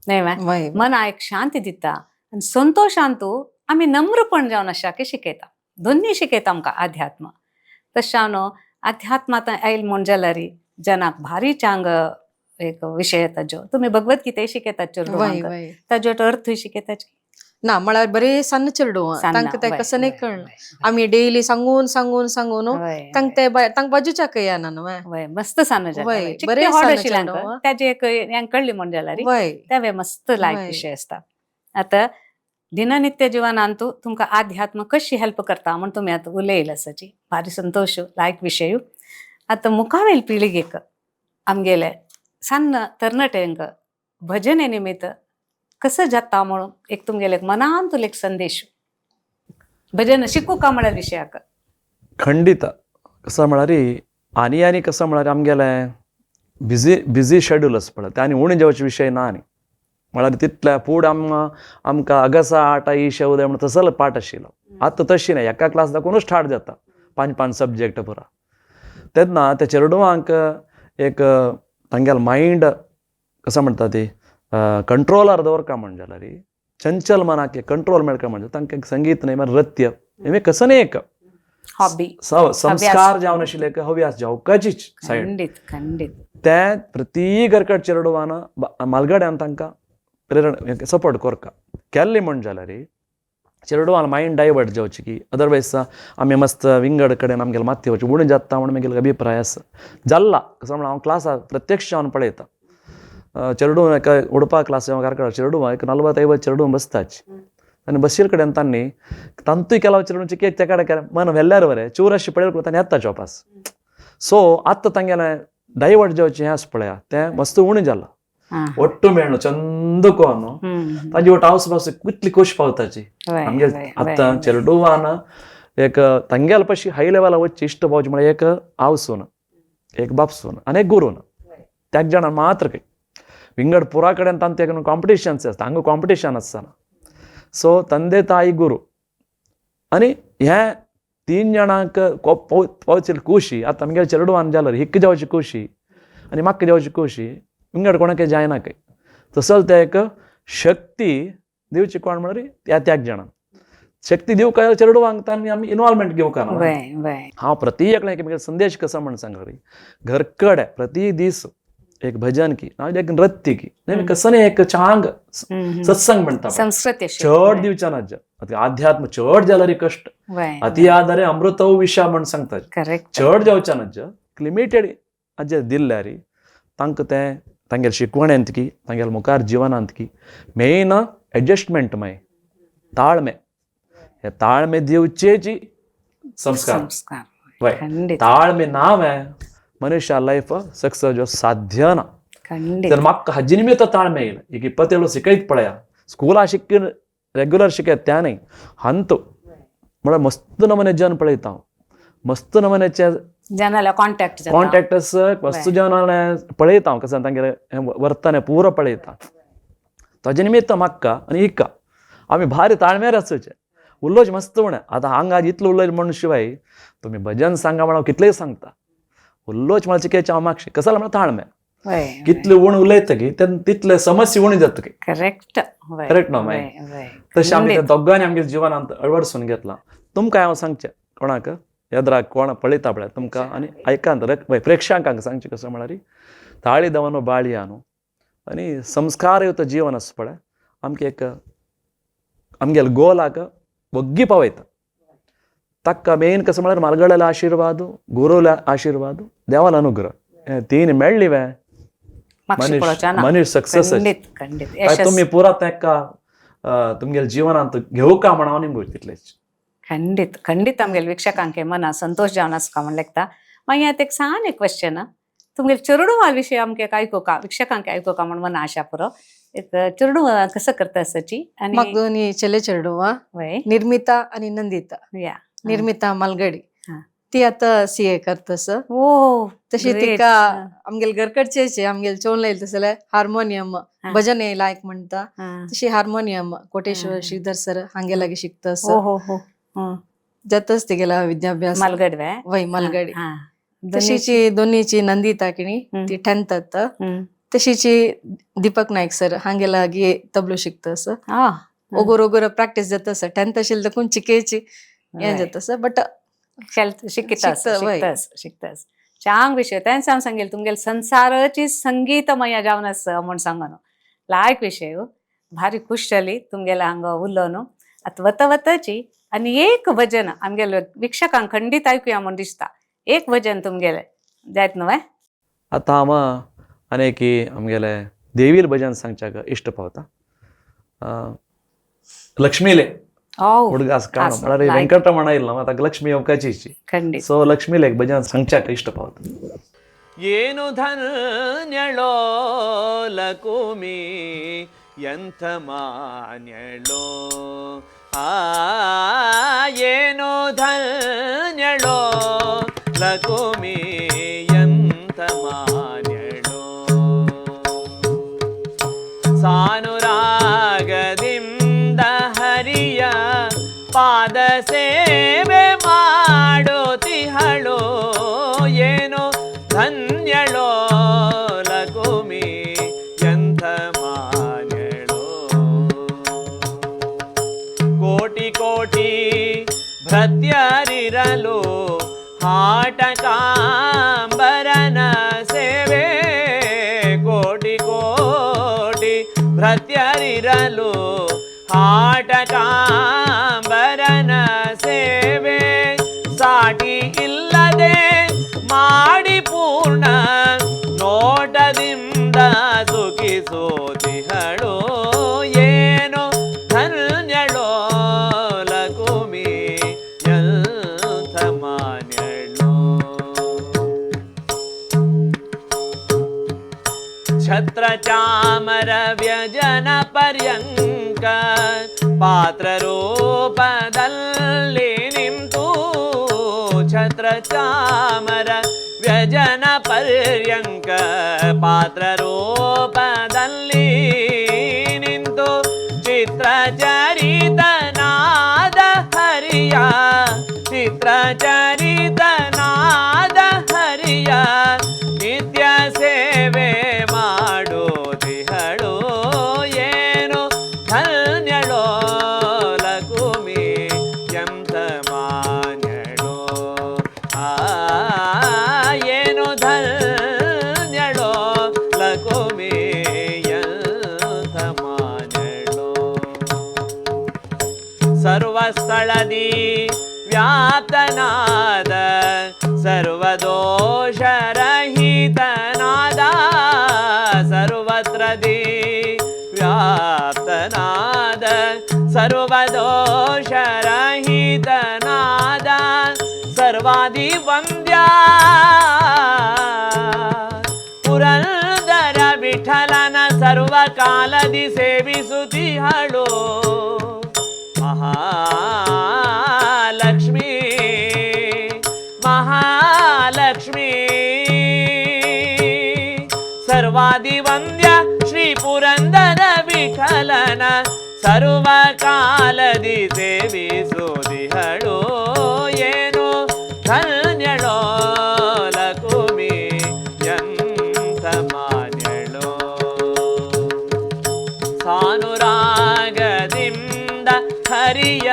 S1: न्ही व्हय, मना एक शांती दिता आनी संतोशांतू आमी नम्रपण जावन आसा की शिकयता, दोन्ही शिकयता आमकां आध्यात्म. तशें न्हू अध्यात्म आतां आयल म्हूण जाल्यार जनाक भारी चांग एक विशय ताजो. तुमी भगवत गीते शिकयतात चेडवांक, ताजो अर्थूय शिकयतात
S4: ना? म्हळ्यार बरे सान्न चेडूं तांकां तें कसं नाही कळना, आमी डेली सांगून सांगून सांगून तांकां ते तांकां बाजूच्याक येना न्हू.
S1: मस्त सान्न बरे आशिल्ले ताजे एक हें कळ्ळी म्हूण जाल्यार तें मस्त लायक विशय आसता. आतां दिननित्य जिवनांत तुमकां आध्यात्म कशी हेल्प करता म्हूण तुमी आतां उलयले आसाची, भारी संतोश लायक विशय. आतां मुखावेल पिळगेक आमगेले सान्न तरणाट्यांक भजने निमित्त कसं जाता म्हणून एक तुमगेले मनांतूल एक संदेश, भजन शिकू का म्हळ्यार विशयाक?
S2: खंडित. कसं म्हळ्यार आनी आनी कसं म्हळ्यार आमगेलें बिजी बिजी शेड्यूल आसा पळय तें आनी उणें जावचे विशय ना, आनी म्हळ्यार तितल्या फूड आमकां आमकां अगसा आटा ही शेवदे म्हण तसलो पाठ आशिल्लो, आतां तशी ना, एका क्लास दाखोवनूच स्टार्ट जाता 5 5 सब्जेक्ट पुरा. तेन्ना त्या चेडवांक एक तांगेलो मायंड कसो म्हणटा ती कंट्रोलार दवरका म्हण जाल्यार चंचल मनाक कंट्रोल मेळका म्हणजे तांकां संगीत न्हय मागीर नृत्य हें कसं न्हय एक
S1: हॉबी
S2: संस्कार जावन आशिल्ले एक हव्यास जावकाचीच सायड
S1: खंडीत खंडीत
S2: तें प्रती घरकट चेडवान मालगड्यान तांकां प्रेरणा सपोर्ट करका केल्ली म्हण जाल्यार चेडवान मायंड डायवर्ट जावची की अदरवायज आमी मस्त विंगड कडेन आमगेले माथ्ये वचूं उणें जाता म्हण मागीर अभिप्राय आसा जाल्ला. कसो म्हणल्यार हांव क्लासाक प्रत्यक्ष हांव पळयता चेडूं एका उडपा क्लास कारकळ चेडूं एक 40-50 चेडूं बसताच आनी बशीर कडेन तांणी तांतूय केला चेडूंची केक त्या कडेन मन व्हेल्यार बरें चुरशी पळयले तांणी येता चोपास. सो आतां तांगेलें डायवर्ट जावचें हें आसा पळया तें मस्त उणें जालां, ಒಟ್ಟು ಮೇಣು ಚಂದಕ್ಕೂ ತಾಜಿ ಒಟ್ಟು हावस पावस कितली खोश पावताची आमगे. आतां चेडवान एक तांगेले पशी हाय लेवला वचची इश्ट पावची म्हळ्यार एक आवसून एक बापसून आनी एक गुरून त्याच जाणां मात्र खंय विंगड पुरा कडेन तांचे कॉम्पिटिशन्स आसता, हांगा कॉम्पिटिशन आसतना. सो ತಂದೆ ತಾಯಿ गुरू आनी हे 3 जाणांक पावची खुशी आतां आमगेले चेडवान जाल्यार हिक्क जावची खुशी आनी म्हाका जावची खुशी विंगड कोणाक जायना खंय. तसोच ते एक शक्ती दिवची कोण म्हणल्यार त्या त्याग जाणां शक्ती दिवंक चेडवांक तांणी आमी इनवॉल्वमेंट घेवंक ना. हांव प्रति एकल्याक संदेश कसो म्हण सांग घरकडे प्रति दीस एक भजन की ना एक नृत्य की कसं एक चांग सत्संग म्हणता
S1: संस्कृत
S2: चड दिवच्या ना आध्यात्म चड जाल्यार कष्ट अति आधारे अमृत विषा म्हण सांगता चड जावच्या ना लिमिटेड अज्जे दिल्यार तांकां तें तांगेले शिकवणेंत की तांगेले मुखार जिवनांत की मेन एडजस्टमेंट मागीर ताळमे हे ताळमे दिवचेची संस्कार ताळमे नाव आहे मनुष्य लायफ सक्सेस जो साध्य ना. तर म्हाका हाजे निमित्त ताळमे येयला एक 27 शिकयत पळया स्कुला शिक रेग्युलर शिकयत त्या न्ही हंत म्हळ्यार मस्त नमने जन पळयता हांव मस्त नमनेचे
S1: जनाला कॉन्टॅक्ट
S2: कॉन्टॅक्ट वस्तू जनाले पळयता हांव कसं तांगेलें वर्तन पुरो पळयता ताजे निमित्त म्हाका आनी हिका आमी भारी ताळमेर आसचे उलोवचें मस्त म्हण आतां हांगा इतलो उलयलें म्हणून शिवाय तुमी भजन सांगा म्हण हांव कितलेंय सांगता उलोवचें म्हळ्यार चिकेचें हांव मागशें कसो म्हळ्यार ताळमेर कितले उण उलयतकी तितले समस्या उणी जातकी.
S1: करेक्ट
S2: करेक्ट न्हू मागीर तशें आमी दोगांनी आमगे जिवनांत अळवडसून घेतलां. तुमकां हांव सांगचें कोणाक येद्राक कोण पळयता पळय तुमकां आनी आयकांत प्रेक्षकांक सांगचें कसो म्हळ्यार ताळी दवनो बाळया न्हू आनी संस्कारयुक्त जीवन आसा पळय आमकां एक आमगेले गोलाक वग्गी पावयता. ताका मेन कसो म्हळ्यार मालगड्यालो आशिर्वाद गुरूल्या आशिर्वाद देवालो अनुग्रह हे तीन मेळ्ळी वे मनीस सक्सेस. तुमी पुरा ताका तुमगेले जिवनांत घेवका म्हण हांव निमगो तितलेच.
S1: खंडित खंडित आमगेले वीक्षकांक मना संतोष जावन आसका म्हण लेखता. मागीर आतां एक सान एक क्वेश्चन तुमगेले चेडवा विशय आमकां आयकुका वीक्षकांक आयकुका म्हण मना आशा पुरो एक चेडूं कसं करता आसाची.
S4: म्हाका दोनी चले चेडवां निर्मिता आनी नंदिता. निर्मिता मालगडी ती आता सीए करतस. तशी तिका आमगेले घरकडचेच आमगेले चोवन लायले तसले हार्मोनियम भजन लायक म्हणटा तशी हार्मोनियम कोटेश्वर श्रीधर सर हांगे लागीं शिकतस जातच तिगेला विद्याभ्यास
S1: मालगडी
S4: वय मालगडी. तशीची दोनीची नंदिता किणी ती टेंथ. तशीची दीपक नायक सर हांगे लागीं तबलो शिकतस. ओगोर ओगोर प्रॅक्टीस जातस टेंथ आशिल्ले देखून चिकेची हें जातस बट
S1: शिकतास शिकतास चांग विशय तेंच हांव सांगेल तुमगेले संसाराची संगीतमय जावन आसा म्हूण सांगो न्हू लायक विशय भारी खुश जाली तुमगेले हांगा उलो न्हू. आतां वता वताची आनी एक भजन आमगेले वीक्षकांक खंडीत आयकुया म्हूण दिसता एक भजन तुमगेले जायत न्हू.
S2: आतां हांव आनी की आमगेले देवील भजन सांगच्याक इश्ट पावता लक्ष्मीले हुडगास काण म्हळ्यार वेंकटरमण येयलो आतां लक्ष्मी येवपाची सो लक्ष्मीले एक भजन सांगच्याक इश्ट पावता.
S3: ಏನು ಧನ್ಯಳೋ ಲಕುಮಿ ಎಂಥ ಮಾನ್ಯಳೋ ಆ ಏನು ಧನ್ಯಳೋ ಲಕುಮಿ ಎಂಥ ಮಾನ್ಯಳೋ ಸಾನುರಾಗದಿಂದ ಹರಿಯ ಪಾದ ಸೇವೆ ಮಾಡೋತಿಹಳೋ ಏನೋ ಧನ್ಯಳೋ ಲಕುಮಿ ಎಂಥ ಮಾನ್ಯಳೋ ಕೋಟಿ ಕೋಟಿ ಭೃತ್ಯರಿರಲು ಹಾಟಕಾಂಬರನ ಸೇವೆ ಕೋಟಿ ಕೋಟಿ ಭೃತ್ಯರಿರಲು ಹಾಟಕಾಂಬರನ ಸೇವೆ ಸಾಟಿ ಇಲ್ಲದೆ ಮಾಡಿ ಪೂರ್ಣ ನೋಟದಿಂದ ಸುಖಿಸೋತಿಹಳು ಏನು ಧನ್ಯಳೋ ಲಕುಮಿ ಎಂಥ ಮಾನ್ಯಳೋ ಛತ್ರಚಾಮರ ವ್ಯಜನ ಪರ್ಯಂಕ ಪಾತ್ರ ರೂಪದಲ್ಲಿ ನಿಂತು ಛತ್ರಚಾಮರ ವ್ಯಜನ ಪರ್ಯಂಕ ಪಾತ್ರ ರೂಪದಲ್ಲಿ ನಿಂತು ಚಿತ್ರಚರಿತನಾದ ಹರಿಯ ಚಿತ್ರಚರಿತನಾದ ಹರಿಯ ನಿತ್ಯ ಸೇವೆ ಮಾಡೋತಿಹಳು ಏನು ಧನ್ಯಳೋ ಲಕುಮಿ ಸರ್ವಸ್ಥಳದಿ ವ್ಯಾಪ್ತನಾದ ಸರ್ವದೋಷರಹಿತನಾದ ಸರ್ವತ್ರದಿ ವ್ಯಾಪ್ತನಾದ ಸರ್ವದೋಷರಹಿತನಾದ ಸರ್ವಾದಿ ವಂದ್ಯ ಪುರಂದರ ವಿಠಲನ ಸರ್ವಕಾಲದಿ ಸೇವಿಸುತ್ತಿಹಳು ಮಹಾಲಕ್ಷ್ಮೀ ಮಹಾಲಕ್ಷ್ಮೀ ಸರ್ವಾದಿ ವಂದ್ಯ ಶ್ರೀ ಪುರಂದರ ವಿಠಲನ ಸರ್ವಕಾಲದಿ ಸೇವಿಸುದಿಹಳು ಏನು ಧನ್ಯಳೋ ಲಕುಮಿ ಎಂತ ಮಾನ್ಯಳೋ. ಸಾನುರಾಗದಿಂದ ಹರಿಯ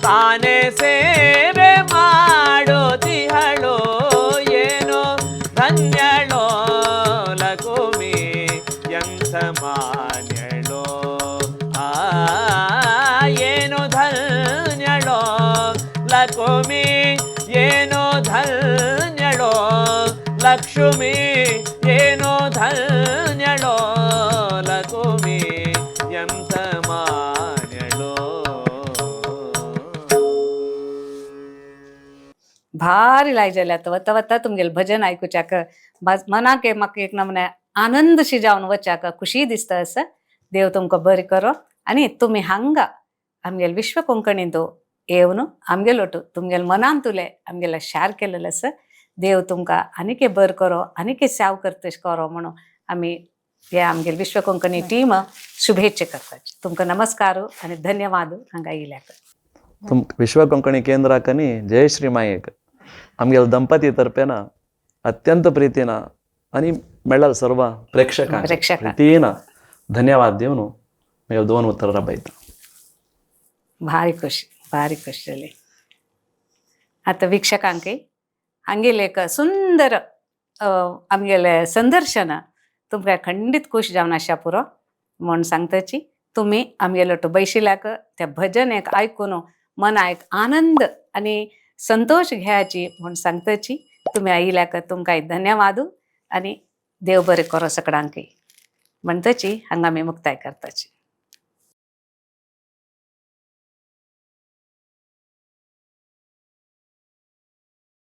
S3: ತಾನೇ ಸೇವೆ ಮಾಡುತ್ತಿಹಳು ಏನು ಧನ್ಯಳೋ ಲಕುಮಿ ಎಂತ ಮಾನ್ಯಳೋ. ಆ ಏನು ಧನ್ಯಳೋ ಲಕುಮಿ ಏನು ಧನ್ಯಳೋ ಲಕ್ಷ್ಮಿ ಏನು ಧನ್ಯಳೋ ಲಕುಮಿ ಎಂತ ಮಾನ್ಯಳೋ.
S1: भारी लाय जालें आतां वता वता तुमगेलें भजन आयकुच्याक मनाक म्हाका एक नमूने आनंद शी जावन वच्याक खुशी दिसता आसा. देव तुमकां बरें करो आनी तुमी हांगा आमगेले विश्व कोंकणींत येवन आमगेलो तुमगेले मनान तुले आमगेले शार केलेलें आसा. देव तुमकां आनीक बरें करो आनीक सेव करतश करो म्हणून आमी हे आमगेले विश्व कोंकणी टीम शुभेच्छा करतात. तुमकां नमस्कार आनी धन्यवाद हांगा येयल्याक.
S2: तुम विश्व ಕೊಂಕಣಿ ಕೇಂದ್ರಕನಿ ಜಯಶ್ರೀ ಮಾಯಕ್ ಆಮ್ಗೆಲ್ ದಂಪತಿ ತರ್ಪೇನ ಅತ್ಯಂತ ಪ್ರೀತಿನ आणि मेळल सर्व प्रेक्षकांक
S1: ಪ್ರೇಕ್ಷಕ.
S2: ಪ್ರೀತಿನ ಧನ್ಯವಾದ ದೇವನು ಮೇಲ್ ದೋನ್ ಉತ್ತರ ರಬ್ಬೈತ.
S1: भारी खुश भारी खुश जाली. आतां वीक्षकांकय हांगेलें एक सुंदर आमगेलें संदर्शन तुमकां खंडीत खूश जावन आसा पुरो म्हूण सांगताची. तुमी आमगेलो तो बैशिल्याक त्या भजन एक आयकून मना एक आनंद आनी संतोश घेयाची म्हूण सांगताची. तुमी आयिल्याक तुमकां धन्यवाद आनी देव बरें करो सगळ्यांकय म्हणटाची हांगा आमी मुक्ताय करताची.